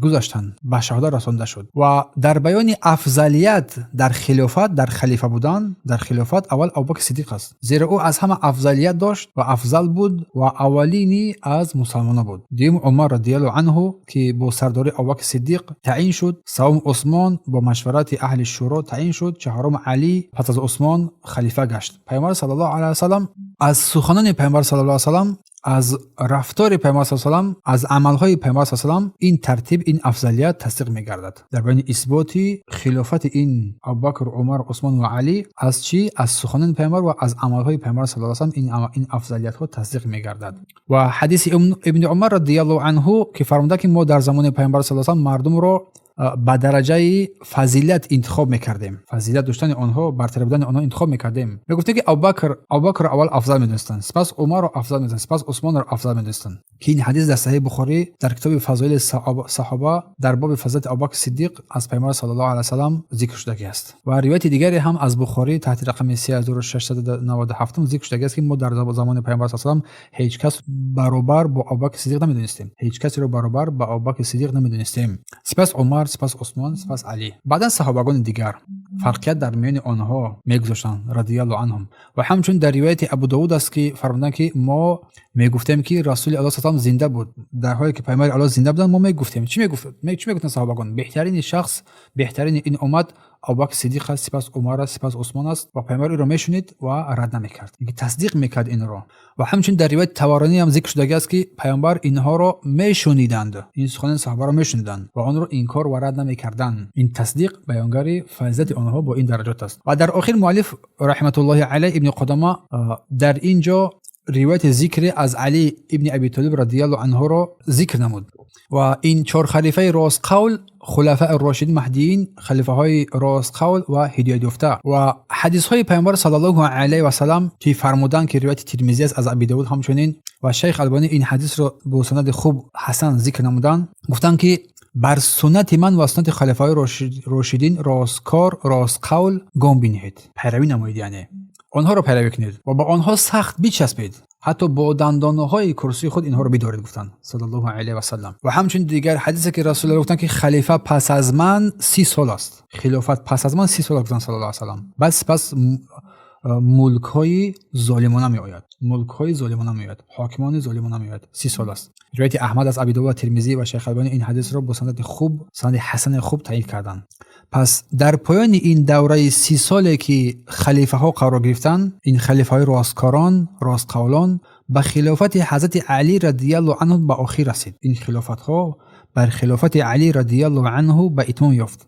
гузаштанд, ба шаҳодат расонда шуд. Ва дар баёни афзалият дар хилофат, дар халифа будан, дар хилофат аввал Абубакри Сиддиқ аст, зеро ӯ аз ҳама афзалият дошт ва афзал буд ва аввалини аз мусалмонон буд. Дуюм Умар رضي الله عنه, ки бо сардории Абубакри Сиддиқ таъин шуд. Севум Усмон бо машварати аҳли шӯро таъин шуд. Чаҳорум Алӣ пас аз Усмон халифа гашт. Паёмбар صلى الله عليه وسلم, аз суханони Паёмбар صلى الله عليه وسلم, аз рафтори Паёмбар с салам, аз амалҳои Паёмбар с салам ин тартиб, ин афзалият тасдиқ мегардад. Дар баёни исботи хилофати ин Абубакр, Умар, Усмон ва Алӣ аз чӣ? Аз суханони Паёмбар ва аз амалҳои Паёмбар صلى الله عليه, ин афзалиятҳо тасдиқ мегардад. Ва ҳадиси Ибни Умар رضي الله عنه, ки фармуда, ки мо дар замони Паёмбар صلى الله мардумро ба дараҷаи фазилат интихоб мекардем, фазилат доштани онҳо, бартари будани онҳо интихоб мекардем. Мегуфтем, ки Абубакрро аввал афзал медонистанд, сипас Умарро афзал медонистанд, сипас Усмонро афзал медонистанд, ки ин ҳадис дар Саҳиҳи Бухорӣ дар китоби Фазоили саҳоба дар боби фазилати Абубакр Сиддиқ аз Паёмбар صلى الله عليه وسلم зикр шудагӣ аст. Ва ривояти дигаре ҳам аз Бухорӣ таҳти рақами 3697 зикр шудагӣ аст, ки мо дар замони Паёмбар с салам ҳеҷ кас баробар бо Абубакри Сиддиқ намедонистем, ҳеҷ касеро баробар ба Абубакри Сиддиқ намедонистем. Сипас Умар, сипас Усмон, сипас Алӣ, баъдан саҳобагони дигар. Фарқият дар миёни онҳо мегузоштанд, радиаллоҳу анҳум. Ва ҳамчунин дар ривояти Абу Довуд аст, ки фармуданд, ки мо мегуфтем, ки Расули Аллоҳ саллаллоҳу зинда буд. Дар ҳоле ки Паёмбари Аллоҳ зинда буданд, мо мегуфтем. Чӣ мегуфт? Чӣ мегуфтанд саҳобагон? Беҳтарини шахс, беҳтарини ин уммат Абубакр Сиддиқ аст, сипас Умар аст, сипас Усмон аст. Ва Паёмбар инро мешунид ва рад намекард, тасдиқ мекард инро. Ва ҳамчунин дар ривояти Таваронӣ ҳам зикр шудагӣ аст, ки Паёмбар инҳоро мешуниданд, ин сухани саҳобаро мешуниданд ва онро инкор ва рад намекарданд. Ин тасдиқ баёнгари фазилати онҳо бо ин дараҷот аст. Ва дар охир муаллиф, раҳматуллоҳи алайҳ, Ибни Қудома дар ин ҷо ривояти зикре аз Алӣ ибни Аби Толиб радиаллоҳу анҳуро зикр намуд. Ва ин чор халифаи ростқавл, хулафаи рошидин маҳдиин, халифаҳои ростқавл ва ҳидоятёфта, ва ҳадисҳои Паёмбар саллаллоҳу алайҳи васалам, ки фармуданд, ки ривояти Тирмизӣ аст аз Аби Довуд ҳамчунин, ва Шайх Албонӣ ин ҳадисро бо санади хуб ҳасан зикр намуданд, гуфтанд, ки бар суннати ман ва суннати халифаҳои рошидин, росткор, ростқавл гом бинеҳед, пайравӣ намоед, яъне онҳоро пайравӣ кунед ва ба онҳо сахт бичаспед, ҳатто бо дандонаҳои курсии худ инҳоро бидоред, гуфтанд, саллаллоҳу алайҳи васалам. Ва ҳамчунин дигар ҳадисе, ки Расулуллоҳ гуфтанд, ки халифа пас аз ман 30 сол аст, хилофат пас аз ман 30 сол аст, гуфтанд, саллаллоҳу алайҳи васалам. Баъд сипас мулкҳои золимона меояд, мулкҳои золимона меояд, ҳокимони золимона меояд, 30 сол аст. Ривояти Аҳмад аз Аби Довуд ва Тирмизӣ, ва Шайх Албонӣ ин ҳадисро бо санади хуб, санади ҳасани хуб таъйид карданд. Пас дар поёни ин давраи 30 соле, ки халифаҳо қарор гирифтанд, ин халифаҳои росткорон, ростқавлон, ба хилофати ҳазрати Алӣ радиаллоҳу анҳу ба охир расид. Ин хилофатҳо бар хилофати Алӣ радиаллоҳу анҳу ба итмом ёфт.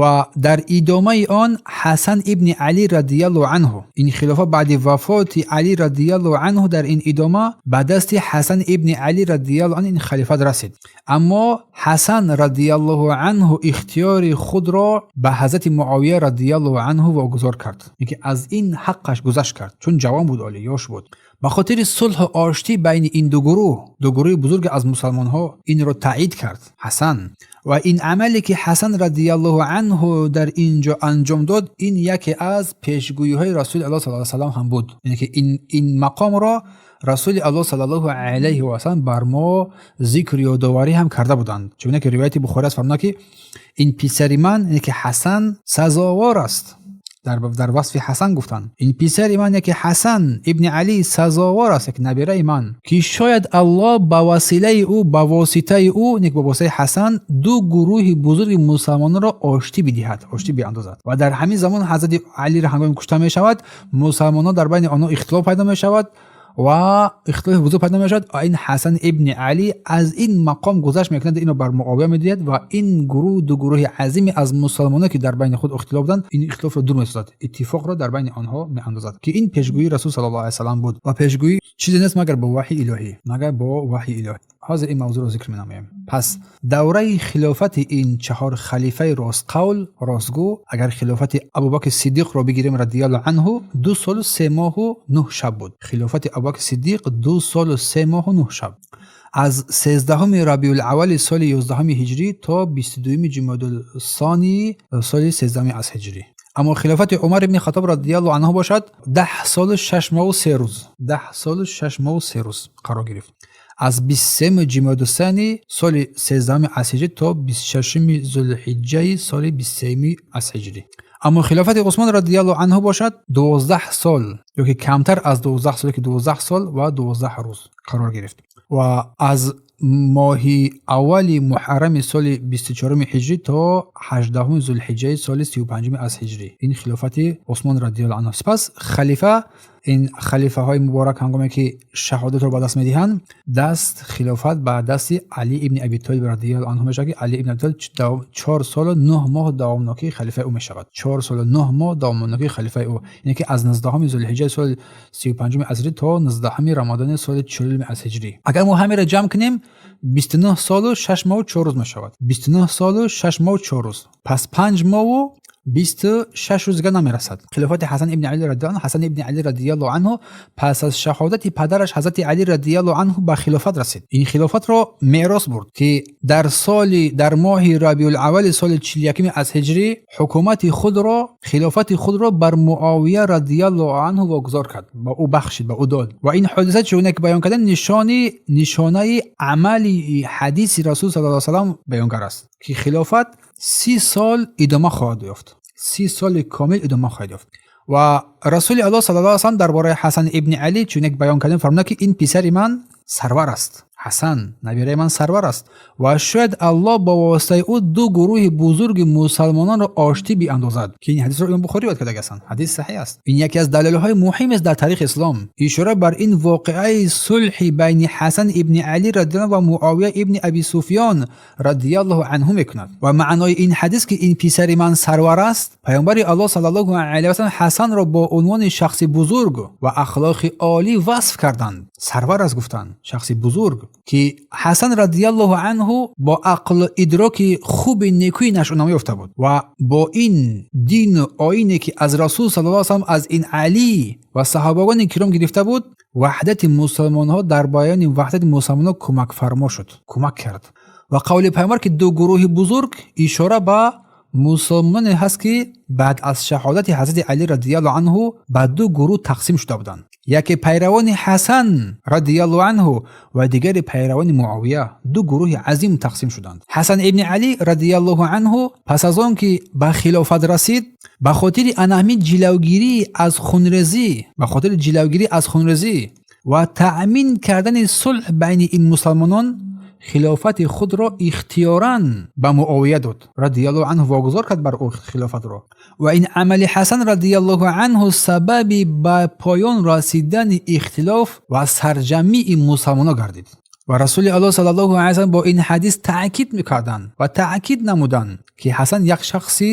Ва дар идомаи он Ҳасан ибни Алӣ радиаллоҳу анҳу, ин хилофа баъди вафоти Алӣ радиаллоҳу анҳу дар ин идома ба дасти Ҳасан ибни Алӣ радиаллоҳу анҳу ин халифат расид. Аммо Ҳасан радиаллоҳу анҳу ихтиёри худро ба ҳазрати Муовия радиаллоҳу анҳу вогузор кард, ки аз ин ҳаққаш гузашт кард, чун ҷавон буд, олӣ ёш буд. Ба хотири сулҳу оштӣ байни ин ду гурӯҳ, ду гурӯҳи бузурге аз мусалмонҳо, инро таъйид кард Ҳасан. Ва ин амале, ки Ҳасан радиаллоҳу анҳу дар ин ҷо анҷом дод, ин яке аз пешгӯиҳои Расули Аллоҳ саллаллоҳу салам ҳам буд, яъне ки ин мақомро Расули Аллоҳ саллаллоҳу алайҳи васалам бар мо зикр, ёдоварӣ ҳам карда буданд. Чунон ки ривояти Бухорӣ аст, фармуда, ки ин писари ман, яъне ки Ҳасан, сазовор аст. Дар васфи Ҳасан гуфтанд: ин писари ман, яке Ҳасан ибни Алӣ, сазовор аст, як набираи ман, ки шояд Аллоҳ ба василаи ӯ, ба воситаи ӯ, нек ба воситаи Ҳасан, ду гурӯҳи бузурги мусалмононро оштӣ бидиҳад, оштӣ биандозад. Ва дар ҳамин замон ҳазрати Алиро ҳангоми кушта мешавад, мусалмонон дар байни онҳо ихтилоф пайдо мешавад ва ихтилофи бузург пайдо мешавад. Ва ин Ҳасан ибни Алӣ аз ин мақом гузашт мекунад, инро бар Муовия медиҳад ва ин гурӯҳ, ду гурӯҳи азиме аз мусалмонон, ки дар байни худ ихтилоф буданд, ин ихтилофро дур месозад, иттифоқро дар байни онҳо меандозад, ки ин пешгӯии Расул саллаллоҳу алайҳи васалам буд. Ва пешгӯӣ чизе нест, магар бо ваҳйи илоҳӣ, магар бо ваҳйи илоҳӣ. Ҳозир ин мавзӯъро зикр менамоем. Пас давраи хилофати ин чаҳор халифаи ростқавл, ростгӯ, агар хилофати Абубакри Сиддиқро бигирем, радиаллоҳу анҳу, 2 солу 3 моҳу 9 шаб буд. Хилофати Абубакри Сиддиқ 2 солу 3 моҳу 9 шаб, аз 13-уми Рабиулаввали соли 11-уми ҳиҷрӣ то 22-юми Ҷумодулсони соли 13-уми аз ҳиҷрӣ. Аммо хилофати Умар ибни Хаттоб радиаллоҳу анҳу бошад, 10 солу 6 моҳу 3 рӯз, 10 солу 6 моҳу 3 рӯз қарор гирифт, аз 23-юми Ҷумодусани соли 13-уми аз ҳиҷрӣ то 26-уми Зулҳиҷҷаи соли 23-юми аз ҳиҷрӣ. Аммо хилофати Усмон радиаллоҳу анҳу бошад, 12 сол ё ки камтар аз 12 сол, ки 12 сол ва 12 рӯз қарор гирифт ва аз моҳи аввали муҳаррами соли 24-уми ҳиҷрӣ то 18-уми Зулҳиҷҷаи соли 35-уми аз ҳиҷрӣ, ин хилофати Усмон радиаллоҳу анҳу. Сипас халифа, ин халифаҳои муборак ҳангоме ки шаҳодатро ба даст медиҳанд, даст хилофат ба дасти Алӣ ибни Аби Толиб радиаллоҳу анҳу мешавад, ки Алӣ ибни Аби Толиб 4 солу 9 моҳ давомнокии халифаи ӯ мешавад. 4 солу 9 моҳ давомнокии халифаи ӯ, яъне ки аз 19-уми Зулҳиҷҷаи соли 35-уми аз ҳиҷрӣ то 19-уми Рамадони соли 40-уми аз ҳиҷрӣ. Агар мо ҳамеро ҷамъ кунем, 29 солу 6 моҳу 4 рӯз мешавад. 29 солу 6 моҳу 4 рӯз. Пас 5 моҳу 26 рӯз дигар намерасад. Хилофати Ҳасан ибни Алӣ радиаллоҳу анҳу. Ҳасан ибни Алӣ радиаллоҳу анҳу пас аз шаҳодати падараш ҳазрати Алӣ радиаллоҳу анҳу ба хилофат расид. Ин хилофатро мерос бурд, ки дар соли, дар моҳи Рабиулаввали соли 41-уми аз ҳиҷрӣ ҳукумати худро, хилофати худро бар Муовия радиаллоҳу анҳу вогузор кард, ба ӯ бахшид, ба ӯ дод. Ва ин ҳодиса, чугуна ки баён кардем, нишонаи амали ҳадиси Расул саллаллоҳу алайҳи васаллам баёнгар аст, ки хилофат 30 сол идома хоҳад ёфт. 30 соли комил идома хоҳад ёфт. Ва Расули Аллоҳ саллаллоҳу алайҳи васаллам дар бораи Ҳасан ибни Алӣ чун як баён кардем, фармуданд, ки ин писари ман сарвар аст. Ҳасан набираи ман сарвар аст ва шояд Аллоҳ бо воситаи ӯ ду гурӯҳи бузурги мусалмононро оштӣ биандозад, ки ин ҳадисро Имом Бухорӣ ривоят карда ҳастанд. Ҳадис саҳеҳ аст. Ин яке аз далелҳои муҳим аст дар таърихи ислом. Ишора бар ин воқеаи сулҳи байни Ҳасан ибни Алӣ радиаллоҳу ва Муовия ибни Аби Суфён радиаллоҳу анҳу мекунад. Ва маънои ин ҳадис, ки ин писари ман сарвар аст, Паёмбари Аллоҳ саллаллоҳу алайҳи васаллам Ҳасанро бо унвони шахси бузург ва ахлоқи олӣ васф карданд. Сарвар аст гуфтанд, шахси бузург, ки Ҳасан радиаллоҳу анҳу бо ақлу идроки хуби некӯи нашъунамо ёфта буд ва бо ин дину оине, ки аз Расул саллаллоҳу алайҳи васаллам, аз ин Алӣ ва саҳобагони киром гирифта буд, ваҳдати мусалмонҳо, дар баёни ваҳдати мусалмонҳо кӯмакфармо шуд, кӯмак кард. Ва қавли Пайғамбар, ки ду гурӯҳи бузург, ишора ба мусулмоне ҳаст, ки баъд аз шаҳодати Ҳазрати Алӣ радиаллоҳу анҳу ба ду гурӯҳ тақсим шуда буданд: яке пайравони Ҳасан радиаллоҳу анҳу ва дигаре пайравони Муовия. Ду гурӯҳи азим тақсим шуданд. Ҳасан ибни Алӣ радиаллоҳу анҳу пас аз он ки ба хилофат расид, ба хотири анаҳми ҷилавгирӣ аз хунрезӣ, ба хотири ҷилавгирӣ аз хунрезӣ ва таъмин кардани сулҳ байни ин мусалмонон, хилофати худро ихтиёран ба Муовия дод радиаллоҳу анҳу, вогузор кард бар ӯ хилофатро. Ва ин амали Ҳасан радиаллоҳу анҳу сабаби ба поён расидани ихтилоф ва сарҷамъии мусалмонон гардид. Ва Расули Аллоҳ саллаллоҳу алайҳи васаллам бо ин ҳадис таъкид мекарданд ва таъкид намуданд, ки Ҳасан як шахси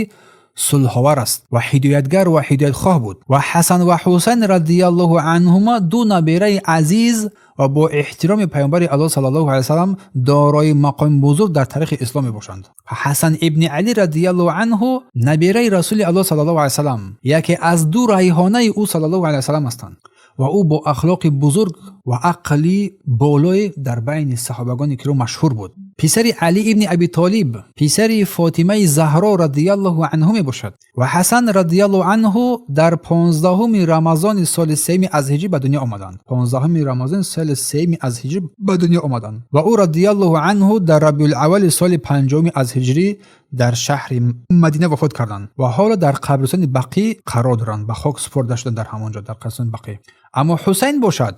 сулҳовар аст ва ҳидоятгар ва ҳидоятхоҳ буд. Ва Ҳасан ва Ҳусайн радиаллоҳу анҳума ду набираи азиз ва бо эҳтироми Паёмбари Аллоҳ саллаллоҳу алайҳи васаллам дорои мақоми бузург дар таърихи ислом мебошанд. Ҳасан ибни Алӣ радиаллоҳу анҳу набираи Расули Аллоҳ саллаллоҳу алайҳи васаллам, яке аз ду райҳонаи ӯ саллаллоҳу алайҳи васаллам ҳастанд ва ӯ бо ахлоқи бузург ва ақли болое дар байни саҳобагони киром машҳур буд. Писари Алӣ ибни Аби Толиб, писари Фотимаи Заҳро радиаллоҳу анҳу мебошад. Ва Ҳасан радиаллоҳу анҳу дар 15-уми Рамазони соли сеюми аз ҳиҷрӣ ба дунё омаданд. 15-уми Рамазони соли сеюми аз ҳиҷрӣ ба дунё омаданд ва ӯ радиаллоҳу анҳу дар Рабиулаввали соли панҷуми аз ҳиҷрӣ дар шаҳри Мадина вафот карданд ва ҳоло дар қабристони Бақӣ қарор доранд, ба хок супорда шуданд дар ҳамон ҷо, дар қабристони Бақӣ. Аммо Ҳусайн бошад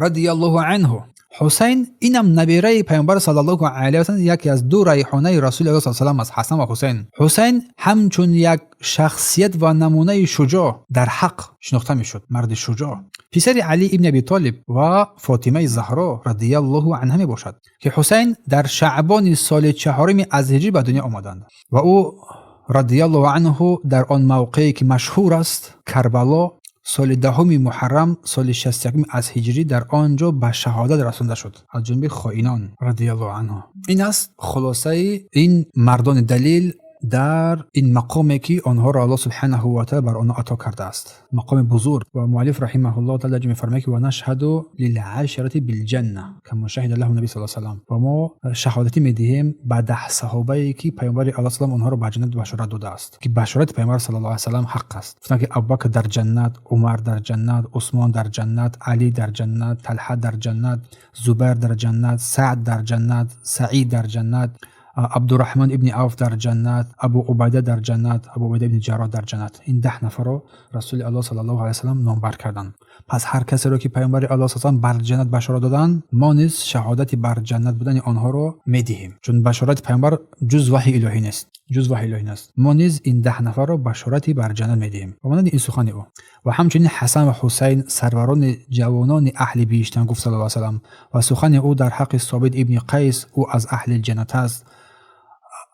радиаллоҳу анҳу, Ҳусайн инам набираи Паёмбар саллаллоҳу алайҳи васаллам, яке аз ду райҳонаи Расули Аллоҳ саллаллоҳу алайҳи васаллам аст, Ҳасан ва Ҳусайн. Ҳусайн ҳамчун як шахсият ва намунаи шуҷоъ дар ҳақ шинохта мешуд, марди шуҷоъ, писари Алӣ ибни Аби Толиб ва Фотимаи Заҳро радиаллоҳу анҳа мебошад, ки Ҳусайн дар шаъбони соли чаҳоруми аз ҳиҷрӣ ба дунё омаданд ва ӯ радиаллоҳу анҳу дар он мавқее, ки машҳур аст, Карбало, соли 10-уми муҳаррам соли 61-уми аз ҳиҷрӣ дар он ҷо ба шаҳодат расонда шуд аз ҷониби хоинон радиаллоҳу анҳу. Ин аст хулосаи ин мардони далил дар ин мақоме, ки онҳоро Аллоҳ субҳанаҳу ва таала бар онҳо ато кардааст, мақоми бузург. Ва муаллиф раҳимаҳуллоҳ таала дар ҷо мефармояд, ки ва нашҳаду лилашарати билҷанна кама шаҳида лаҳу наби саллаллоҳу алайҳи васаллам. Ва мо шаҳодатӣ медиҳем ба 10 саҳобае, ки Паёмбари Аллоҳ салам онҳоро ба ҷаннат башорат додааст, ки башорати Паёмбар саллаллоҳу алайҳи васаллам ҳақ аст. Гуфтанд, ки Абубакр дар ҷаннат, Умар дар ҷаннат, Усмон дар ҷаннат, Алӣ дар ҷаннат, Талҳа дар ҷаннат, Зубайр дар ҷаннат, Саъд дар ҷаннат, Саид дар ҷаннат, Абдураҳмон ибни Авф дар ҷаннат, Абу Убайда дар ҷаннат, Абу Убайда ибни Ҷарроҳ дар ҷаннат. Ин 10 нафарро Расули Аллоҳ саллаллоҳу алайҳи васаллам номбар карданд. Пас ҳар касеро, ки Паёмбари Аллоҳ саллаллоҳу бар ҷаннат башорат доданд, мо низ шаҳодати бар ҷаннат будани онҳоро медиҳем, чун башорати Паёмбар ҷуз ваҳйи илоҳӣ нест, ҷуз ваҳйи илоҳӣ нест. Мо низ ин 10 нафарро башорати бар ҷаннат медиҳем ва монанди ин сухани ӯ. Ва ҳамчунин Ҳасан ва Ҳусайн сарварони ҷавонони аҳли биҳиштанд, гуфт саллаллоҳу алайҳи васаллам. Ва сухани ӯ дар ҳаққи Собит ибни Қайс, ӯ аз аҳли ҷаннат аст.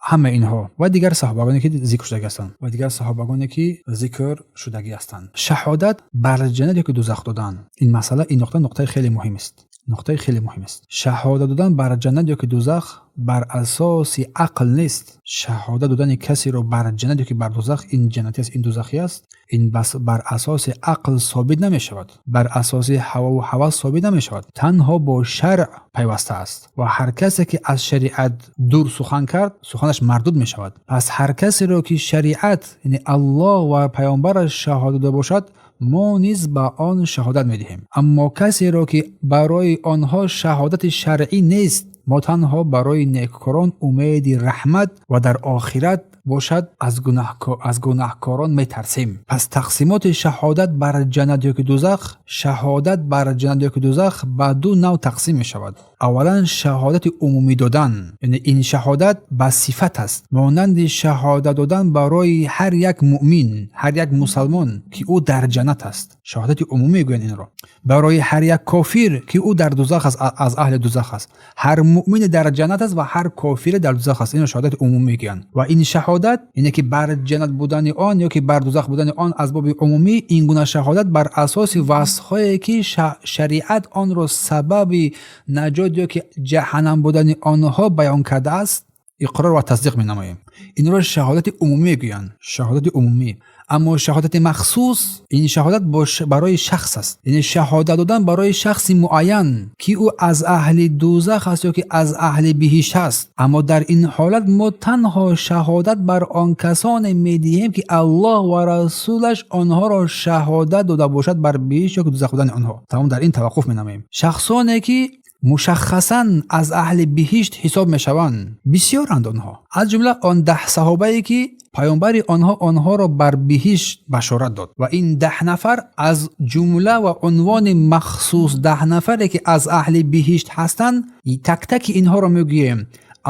Ҳама инҳо ва дигар саҳобагоне, ки зикр шудагӣ ҳастанд, ва дигар саҳобагоне, ки зикр шудагӣ ҳастанд. Шаҳодат бар ҷаннат ё ки дузах додан, ин масъала, ин нуқта нуқтаи хеле муҳим аст, нуқтаи хеле муҳим аст. Шаҳодат додан бар ҷаннат ё ки дузах бар асоси ақл нест. Шаҳодат додани касеро бар ҷаннат ё ки бар дузах, ин ҷаннатӣ аст, ин дузахӣ аст, ин бас бар асоси ақл собит намешавад, бар асоси ҳавову ҳавас собит намешавад, танҳо бо шаръ пайваста аст. Ва ҳар касе, ки аз шариат дур сухан кард, суханаш мардуд мешавад. Пас ҳар касеро, ки шариат, яъне Аллоҳ ва паёмбараш шаҳодат дода бошад, мо низ ба он шаҳодат медиҳем. Аммо касеро, ки барои онҳо шаҳодати шаръӣ нест, мо танҳо барои некукорон умеди раҳмат ва дар охират бошад, аз гунаҳкорон метарсем. Пас тақсимоти шаҳодат бар ҷаннат ё ки дузах, шаҳодат бар ҷаннат ё ки дузах ба ду нав тақсим мешавад. Аввалан шаҳодати умумӣ додан, яъне ин шаҳодат ба сифат аст, монанди шаҳодат додан барои ҳар як муъмин, ҳар як мусалмон, ки ӯ дар ҷаннат аст. Шаҳодати умумӣ мегӯянд инро. Барои ҳар як кофир, ки ӯ дар дузах аст, аз аҳли дузах аст. Ҳар муъмине дар ҷаннат аст ва ҳар кофире дар дузах аст. Инро шаҳодати умумӣ мегӯянд. Ва ин шаҳодат, яъне ки бар ҷаннат будани он ё ки бар дузах будани он аз боби умумӣ, ин гуна шаҳодат бар асоси васфҳое ки шариат онро сабаби наҷот ё ки ҷаҳаннам будани онҳо баён кардааст, иқрор ва тасдиқ менамоем. Инро шаҳодати умумӣ мегӯянд, шаҳодати умумӣ. Аммо шаҳодати махсус, ин шаҳодат барои шахс аст, яъне шаҳодат додан барои шахси муайян, ки ӯ аз аҳли дузах аст ё ки аз аҳли биҳишт аст. Аммо дар ин ҳолат мо танҳо шаҳодат бар он касоне медиҳем, ки Аллоҳ ва расулаш онҳоро шаҳодат дода бошад бар биҳишт ё ки дузах будани онҳо. Тамом, дар ин таваққуф менамоем. Шахсоне ки мушаххасан аз аҳли биҳишт ҳисоб мешаванд, бисёранд онҳо, аз ҷумла он 10 саҳобае ки паёмбари онҳо онҳоро бар биҳишт башорат дод. Ва ин 10 нафар аз ҷумла ва унвони махсус 10 нафаре ки аз аҳли биҳишт ҳастанд, так-таки инҳоро мегӯем.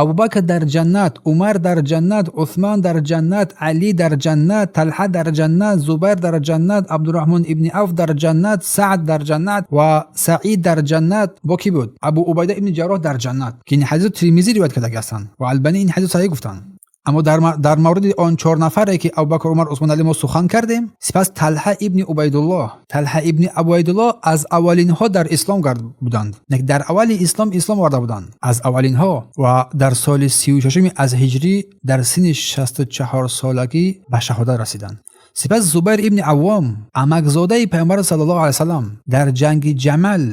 Абубакр дар ҷаннат, Умар дар ҷаннат, Усман дар ҷаннат, Алӣ дар ҷаннат, Талҳа дар ҷаннат, Зубайр дар ҷаннат, Абдурраҳмон ибни Авф дар ҷаннат, Саъд дар ҷаннат ва Саид дар ҷаннат. Бо кӣ буд? Абу Убайда ибни Ҷарроҳ дар ҷаннат, ки ин ҳадисро Тирмизӣ ривоят карда ҳастанд ва Албанӣ ин ҳадисро саҳеҳ гуфтанд. Аммо дар мавриди он 4 нафаре ки Абубакр, Умар, Усмон, Алӣ мо сухан кардем, сипас Талҳа ибни Убайдуллоҳ. Талҳа ибни Убайдуллоҳ аз аввалинҳо дар ислом гард буданд, дар аввали ислом оварда буданд, аз аввалинҳо, ва дар соли 36 аз ҳиҷрӣ дар синни 64 солагӣ ба шаҳодат расиданд. Сипас Зубайр ибни Аввом, амакзодаи паёмбар саллаллоҳу алайҳи васаллам, дар ҷанги Ҷамал,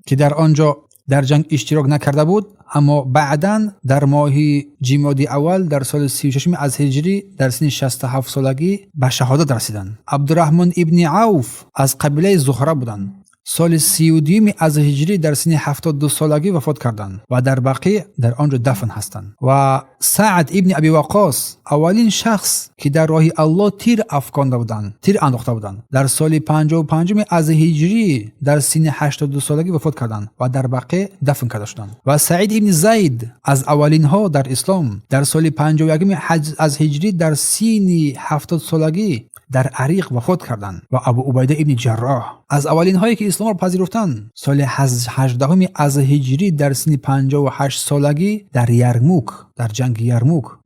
ки дар он ҷо дар ҷанг иштирок накарда буд, аммо баъдан дар моҳи ҷимоди аввал дар соли 36 аз ҳиҷрӣ дар синни 67 солагӣ ба шаҳодат расиданд. Абдурраҳмон ибни Авф аз қабилаи Зуҳра буданд. Соли 32 аз ҳиҷрӣ дар синни 72 солагӣ вафот карданд ва дар Бақӣ дар он ҷо дафн ҳастанд. Ва Саъд ибни Аби Ваққос, аввалин шахс ки дар роҳи Аллоҳ тир афконда буданд, тир андохта буданд, дар соли 55 аз ҳиҷрӣ дар синни 82 солагӣ вафот карданд ва дар Бақӣ дафн карда шуданд. Ва Саид ибни Зайд аз аввалинҳо дар ислом дар соли 51 аз ҳиҷрӣ дар синни 70 солагӣ дар Ариқ вафот карданд. Ва Абу Убайда ибни Ҷарроҳ аз аввалинҳое ки исломро пазируфтанд, соли 18 аз ҳиҷрӣ дар синни 58 солагӣ дар Ярмук, дар ҷанги Ярмук,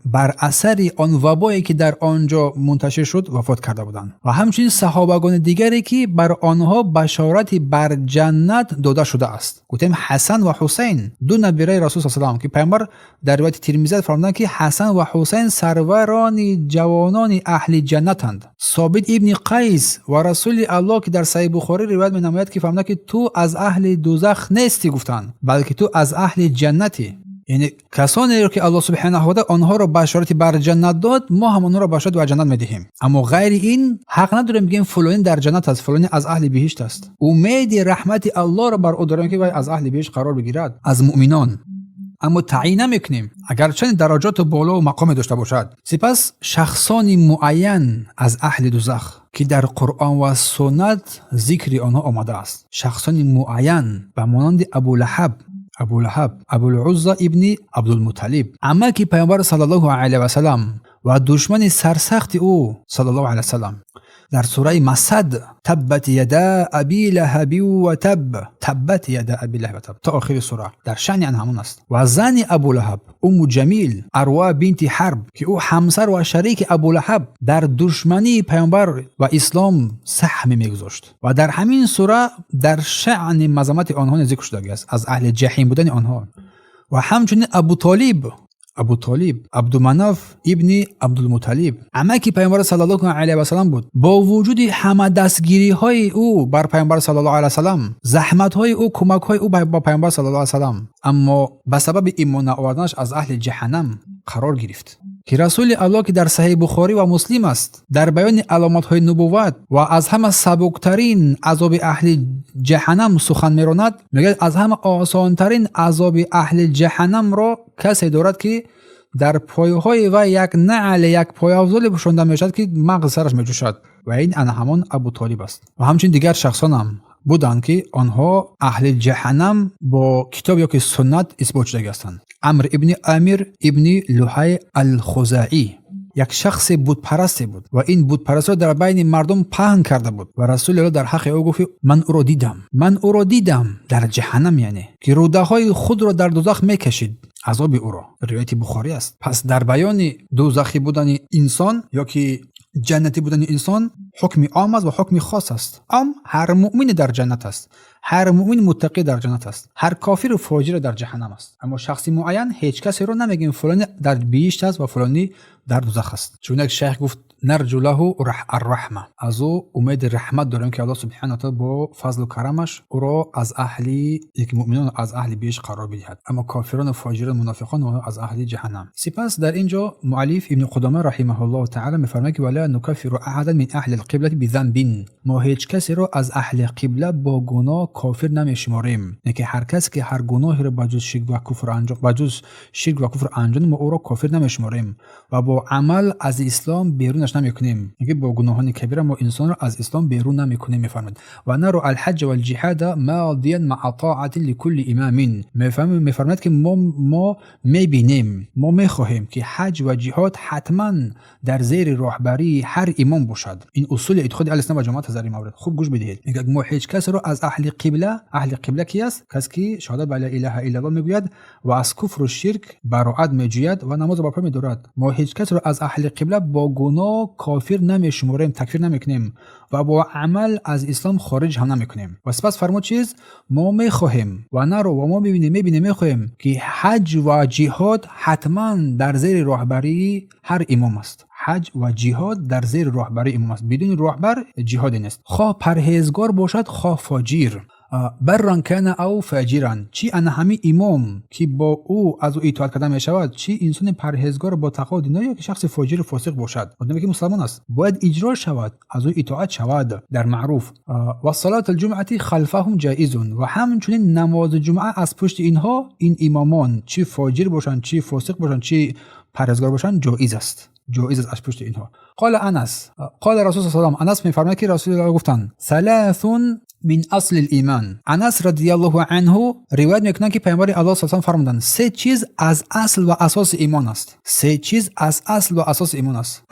бар асари он вабое ки дар он ҷо мунташир шуд, вафот карда буданд. Ва ҳамчунин саҳобагони дигаре ки бар онҳо башорати бар ҷаннат дода шудааст. Гуфтем Ҳасан ва Ҳусайн, ду набираи Расул с.а.в. ки паёмбар дар ривояти Тирмизӣ фармуданд, ки Ҳасан ва Ҳусайн сарварони ҷавонони аҳли ҷаннатанд. Собит ибни Қайс ва Расули Аллоҳ, ки дар Саҳиҳ Бухорӣ ривоят менамояд, ки фармуданд, ки ту аз аҳли дузах нестӣ, гуфтанд, балки ту аз аҳли ҷаннатӣ. Яъне касонеро ки Аллоҳ субҳанаҳу ва таъала онҳоро башорати бар ҷаннат дод, мо ҳам онҳоро башорат бар ҷаннат медиҳем. Аммо ғайри ин ҳақ надорем бигӯем фулонӣ дар ҷаннат аст, фулонӣ аз аҳли биҳишт аст. Умеди раҳмати Аллоҳро бар ӯ дорем, ки вай аз аҳли биҳишт қарор бигирад, аз муъминон. Аммо таъйин намекунем, агарчанд дараҷоту боло мақоме дошта бошад. Сипас шахсони муайян аз аҳли дузах, ки дар Қуръон ва суннат зикри онҳо омадааст, шахсони муайян ба монанди Абулаҳаб, Абулаҳаб, Абулузза ибни Абдулмуталиб, амаки паёмбар саллаллоҳу алайҳи васалам ва душмани сарсахти ӯ саллаллоҳу алайҳи васалам, дар сураи Масад таббат яда аби лаҳаби ва таб, таббат яда аби лаҳаб ва таб, то охири сура дар шаъни ан ҳамон аст. Ва зани Абулаҳаб Умму Ҷамил Арва бинти Ҳарб, ки ӯ ҳамсар ва шарики Абулаҳаб дар душмании паёмбар ва ислом саҳме мегузошт. Ва дар ҳамин сура дар шаъни мазамати онҳо зикр шудагиаст, аз аҳли ҷаҳим будани онҳо. Ва ҳамчунин Абутолиб, Абутолиб Абдуманаф ибни Абдулмуталиб, амаки паёмбар саллаллоҳу алайҳи васалам буд. Бо вуҷуди ҳама дастгириҳои ӯ бар паёмбар саллаллоҳу алайҳи васалам, заҳматҳои ӯ, кӯмакҳои ӯ ба паёмбар саллаллоҳу алайҳи васалам, аммо ба сабаби имон наоварданаш аз аҳли ҷаҳаннам қарор гирифт. Ки Расули Аллоҳ, ки дар Саҳиҳи Бухорӣ ва Муслим аст, дар баёни аломатҳои нубувват ва аз ҳама сабуктарин азоби аҳли ҷаҳаннам сухан меронад, мегӯяд аз ҳама осонтарин азоби аҳли ҷаҳаннамро касе дорад, ки Дар пойҳои вай як наъл, як пойафзоле пӯшонда мешавад, ки мағз сараш меҷӯшад, ва ин ана ҳамон Абу Толиб аст. Ва ҳамчунин дигар шахсонам буданд, ки онҳо аҳли ҷаҳаннам бо китоб ё ки суннат исбот шудагӣ ҳастанд. Амр ибни Амир ибни Луҳай Алхузаӣ як шахси бутпарасте буд ва ин бутпарастиро дар байни мардум паҳн карда буд. Ва Расули Аллоҳ дар ҳаққи ӯ гуфт: «Ман ӯро дидам, ман ӯро дидам дар ҷаҳаннам, яъне ки рӯдаҳои худро дар дузах мекашид, азоби ӯро». Ривояти Бухорӣ аст. Пас дар баёни дузахӣ будани инсон ё ки ҷаннатӣ будани инсон ҳукми ом аст ва ҳукми хос аст. Ом: ҳар муъмине дар ҷаннат аст, ҳар муъмин муттақӣ дар ҷаннат аст, ҳар кофиру фоҷире дар ҷаҳаннам аст. Аммо шахси муайян ҳеҷ касеро намегӯем, фулонӣ дар биҳишт аст ва фулонӣ дар дузах аст. Чун як шайх гуфт: «Нарҷу лаҳу арраҳма», аз ӯ умеди раҳмат дорем, ки Аллоҳ субҳана таала бо фазлу карамаш ӯро аз аҳли яки муъминон, аз аҳли биҳишт қарор бидиҳад, аммо кофирону фоҷирон, мунофиқон аз аҳли ҷаҳаннам. Сипас дар ин ҷо муаллиф Ибни Қудома раҳимаҳуллоҳу таала мефармояд, ки ولا نكفر أحدا من أهل القبلة بذنب, мо ҳеҷ касеро аз аҳли қибла бо гуноҳ кофир намешуморем, яъне ки ҳар кас ки ҳар гуноҳеро ба ҷуз ширк ва куфр анҷом, ба ҷуз ширк ва куфр анҷом, мо ӯро кофир намешуморем ва бо амал аз ислом берунаш намекунем, яъне бо гуноҳони кабира мо инсонро аз ислом берун намекунем. Мефармояд: ونرى الحج والجهاد ماضيا مع طاعة لكل إمام. Мефармояд, ки мо мебинем, мо мехоҳем, ки ҳаҷ ва ҷиҳод ҳатман дар зери роҳбарии ҳар имом бошад. Ин усули эътиқоди аҳли суннат ва ҷамоат аст. Дар ин маврид хуб гӯш бидиҳед. Мегӯяд: мо ҳеҷ касеро аз аҳли қибла. Аҳли қибла ки аст? Кас ки шаҳодат ба ла илаҳа иллаллоҳ мегӯяд ва аз куфру ширк бароат меҷӯяд ва намозро барпо медорад. Мо ҳеҷ касеро аз аҳли қибла бо гуноҳ кофир намешуморем, такфир намекунем ва бо амал аз ислом хориҷ ҳам намекунем. Ва сипас фармуд чиз: мо мехоҳем, ونرى, ва мо мебинем, мехоҳем, ки ҳаҷ ва ҷиҳод ҳатман дар зери роҳбарии ҳар имом аст. Ҳаҷ ва ҷиҳод дар зери роҳбарии имом аст, бидуни роҳбар ҷиҳоде нест, хоҳ парҳезгор бошад, хоҳ фоҷир, برا كان أو فاجرا, чӣ ана ҳамин имом, ки бо ӯ аз ӯ итоат карда мешавад, чӣ инсони парҳезгор бо тақво дино ё ки шахси фоҷиру фосиқ бошад, одаме ки мусалмон аст, бояд иҷро шавад, аз ӯ итоат шавад дар маъруф. وصلاة الجمعة خلفهم جائز, ва ҳамчунин намози ҷумъа аз пушти инҳо, ин имомон, чӣ фоҷир бошанд, чӣ фосиқ бошанд, чӣ парҳезгор бошанд, ҷоиз аст, ҷоиз аст аз пушти инҳо. قال أنس قال رسول الله, Анас мефармояд, ки Расулуллоҳ гуфтанд: ثلاث من أصل الإيمان. Анас радиаллоҳу анҳу ривоят мекунанд, ки Паёмбари Аллоҳ с фармуданд: се чиз аз асл ва асоси имон аст, се чиз аз асл ва асоси имон аст.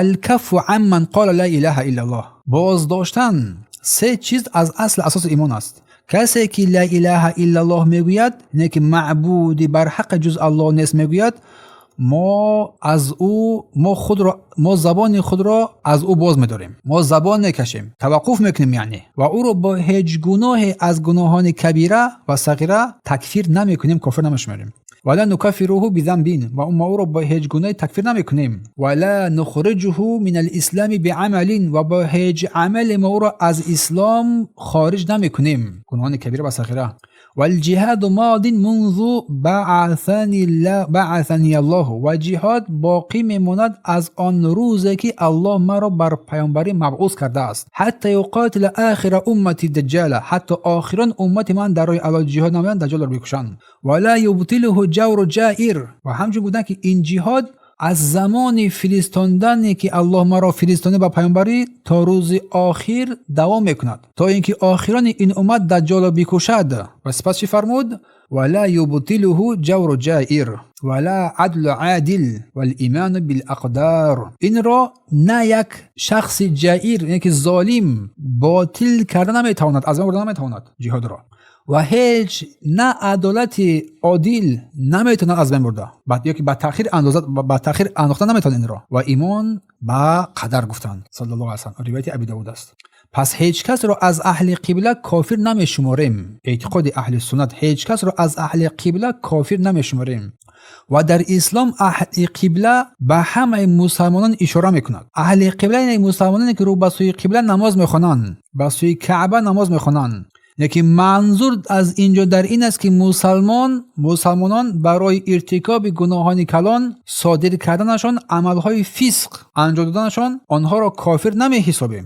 الكف عمن قال لا إله إلا الله, боздоштан, се чиз аз асл асоси имон аст: касе ки ла илаҳа иллаллоҳ мегӯяд, не ки маъбуди барҳаққи ҷуз Аллоҳ нест мегӯяд, мо аз ӯ, мо худро, мо забони худро аз ӯ боз медорем, мо забон мекашем, таваққуф мекунем яъне, ва ӯро бо ҳеҷ гуноҳе аз гуноҳони кабира ва сағира такфир намекунем, кофир намешуморем. ولا نكفره بذنب, ва мо ӯро бо ҳеҷ гуноҳе такфир намекунем. ولا نخرجه من الإسلام بعمل, ва бо ҳеҷ амале мо ӯро аз ислом хориҷ намекунем, гуноҳони кабира ва сағира. والجهاد ماض منذ بعثني الله, ва ҷиҳод боқӣ мемонад аз он рӯзе, ки Аллоҳ маро бар паёмбарӣ мабъус кардааст. حتى يقاتل آخر أمتي الدجال, ҳатто охирон уммати ман дар роҳи Аллоҳ ҷиҳод намоянд, даҷҷолро бикушанд. ولا يبطله جور جائر, ва ҳамчун гуфтанд, ки ин ҷиҳод аз замони фиристондане, ки Аллоҳ маро фиристода ба паёмбарӣ, то рӯзи охир давом мекунад, то ин ки охирони ин уммат даҷҷолро бикушад. Ва сипас чӣ фармуд? ولا يبطله جور جائر ولا عدل عادل والإيمان بالأقدار. Инро на як шахси ҷаир, яъне ки золим, ботил карда наметавонад, аз байн бурда наметавонад ҷиҳодро, ва ҳеҷ на адолати одил наметавонад аз байн бурда ё ки ба таъхир андозад, ба таъхир андохта наметавонад инро, ва имон ба қадар гуфтанд саллаллоҳу алайҳи васаллам. Ривояти Аби Давуд аст. Пас ҳеҷ касро аз аҳли қибла кофир намешуморем. Эътиқоди аҳли суннат: ҳеҷ касро аз аҳли қибла кофир намешуморем. Ва дар ислом аҳли қибла ба ҳамаи мусалмонон ишора мекунад. Аҳли қибла яъне мусалмононе, ки рӯ ба сӯи қибла намоз мехонанд, ба сӯи Каъба намоз мехонанд. Лекин манзур аз ин ҷо дар ин аст, ки мусалмонон барои иртикоби гуноҳони калон содир карданашон, амалҳои фисқ анҷом доданашон онҳоро кофир намеҳисобем.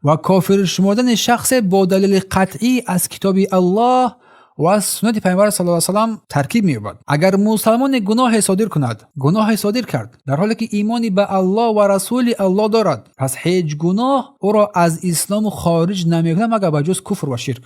Ва кофир шумордани шахсе бо далели қатъӣ аз китоби Аллоҳ ва суннати Паёмбар саллаллоҳу алайҳи васаллам таркиб меёбад. Агар мусалмоне гуноҳе содир кунад, гуноҳе содир кард, дар ҳоле ки имони ба Аллоҳ ва расули Аллоҳ дорад, пас ҳеҷ гуноҳ ӯро аз ислом хориҷ намекунад, магар ба ҷуз куфр ва ширк.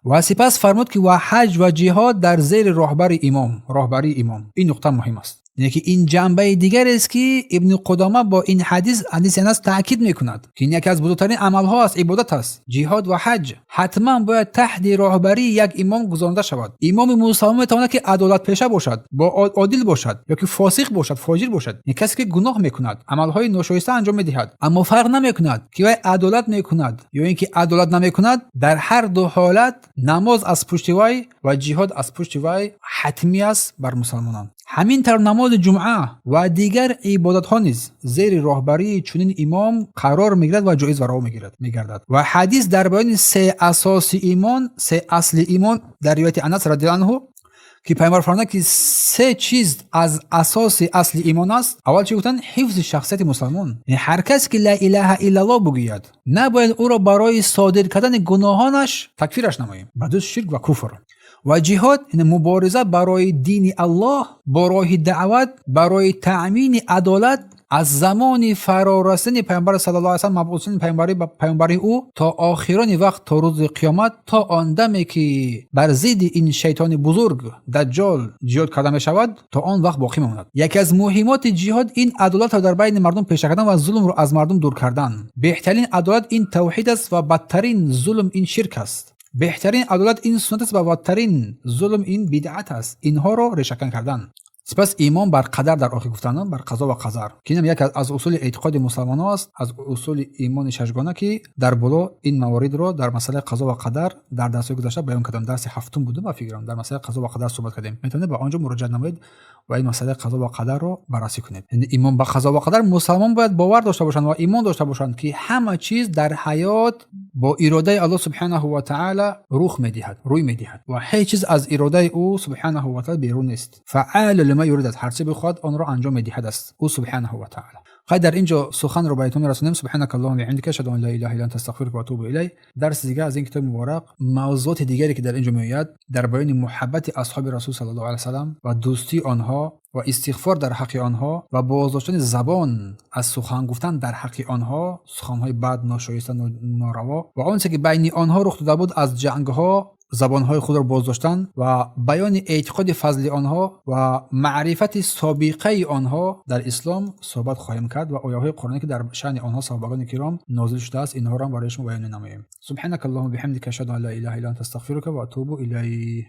Ва сипас фармуд, ки ва ҳаҷ ва ҷиҳод дар зери роҳбари имом, роҳбарии имом. Ин нуқта муҳим аст. Яъне ки ин ҷанбаи дигарест, ки Ибни Қудома бо ин ҳадис, ҳадиси Анас, таъкид мекунад, ки ин яке аз бузургтарин амалҳо аст, ибодат аст. Ҷиҳод ва ҳаҷ ҳатман бояд таҳти роҳбарии як имом гузаронида шавад. Имоми мусалмон метавонад, ки адолатпеша бошад, бо одил бошад ё ки фосиқ бошад, фоҷир бошад, яъне касе ки гуноҳ мекунад, амалҳои ношоиста анҷом медиҳад. Аммо фарқ намекунад, ки вай адолат мекунад ё ин ки адолат намекунад, дар ҳар ду ҳолат намоз аз пушти вай ва ҷиҳод аз пушти вай ҳатмӣ аст бар мусалмонон. Ҳамин тавр намози ҷумъа ва дигар ибодатҳо низ зери роҳбарии чунин имом қарор мегирад ва ҷоиз ва раво мегардад. Ва ҳадис дар баёни се асоси имон, се асли имон, дар ривояти Анас радиаллоҳу анҳу, ки Пайғамбар фармуданд, ки се чиз аз асоси асли имон аст. Аввал чӣ гуфтанд? Ҳифзи шахсияти мусалмон. Яъне ҳар касе ки ла илаҳа иллаллоҳ бигӯяд, набояд ӯро барои содир кардани гуноҳонаш такфираш намоем, ба ҷуз ширк ва куфр. Ва ҷиҳод, яъне мубориза барои дини Аллоҳ бо роҳи даъват барои таъмини адолат, аз замони фарорасидани Пайғамбар саллаллоҳу алайҳи васаллам, мабъус шудани паёмбарӣ ба паёмбарии ӯ то охирони вақт, то рӯзи қиёмат, то он даме ки бар зидди ин шайтони бузург Даҷҷол ҷиҳод карда мешавад, то он вақт боқӣ мемонад. Яке аз муҳимоти ҷиҳод ин адолатро дар байни мардум пеша кардан ва зулмро аз мардум дур кардан. Беҳтарин адолат ин тавҳид аст ва бадтарин зулм ин ширк аст. Беҳтарин адолат ин суннат аст ва бадтарин зулм ин бидъат аст, инҳоро решакан кардан. Сипас имон бар қадар дар охир гуфтанд, бар қазо ва қадар, ки инам яке аз усули эътиқоди мусалмонҳо аст, аз усули имони шашгона, ки дар боло ин маворидро дар масъалаи қазо ва қадар дар дарсҳои гузашта баён кардам. Дарси ҳафтум будум ба фикрам, дар масъалаи қазо ва қадар суҳбат кардем. Метавонед ба он ҷо муроҷиат намоед ва ин масъалаи қазо ва қадарро баррасӣ кунед. Яъне имон ба қазо ва қадар, мусалмон бояд бовар дошта бошанд ва имон дошта бошанд, ки ҳама чиз дар ҳаёт бо иродаи Аллоҳ субҳанаҳу ва таъала рух медиҳад, рӯй медиҳад ва ҳеҷ чиз аз иродаи ӯ субҳанаҳу ва таъала берун нест. Фаъалу лима юрид аст, ҳарчи бихоҳад, онро анҷом медиҳад аст ӯ субҳанаҳу ва таъала. Хай, дар ин ҷо суханро ба итмом мерасонем. Субҳанака аллоҳума биҳамдика, ашҳаду ан ла илаҳа илла анта, астағфирука ва атубу илайк. Дарси дигар аз ин китоби муборак, мавзуоти дигаре ки дар ин ҷо меояд, дар баёни муҳаббати асҳоби расул саллаллоҳу алайҳи васаллам ва дӯстии онҳо ва истиғфор дар ҳаққи онҳо ва боздоштани забон аз сухан гуфтан дар ҳаққи онҳо, суханҳои бад, ношоиста, нораво ва он чизе ки байни онҳо рух дода буд аз ҷангҳо, забонҳои худро боздоштан ва баёни эътиқоди фазли онҳо ва маърифати собиқаи онҳо дар ислом суҳбат хоҳем кард ва ояҳои қуръонӣ, ки дар шаъни онҳо, саҳобагони киром, нозил шудааст, инҳоро ҳам барои шумо баён менамоем. Субҳанака аллоҳума биҳамдика, ашҳаду ан ла илаҳа илла анта, астағфирука ва атубу илайк.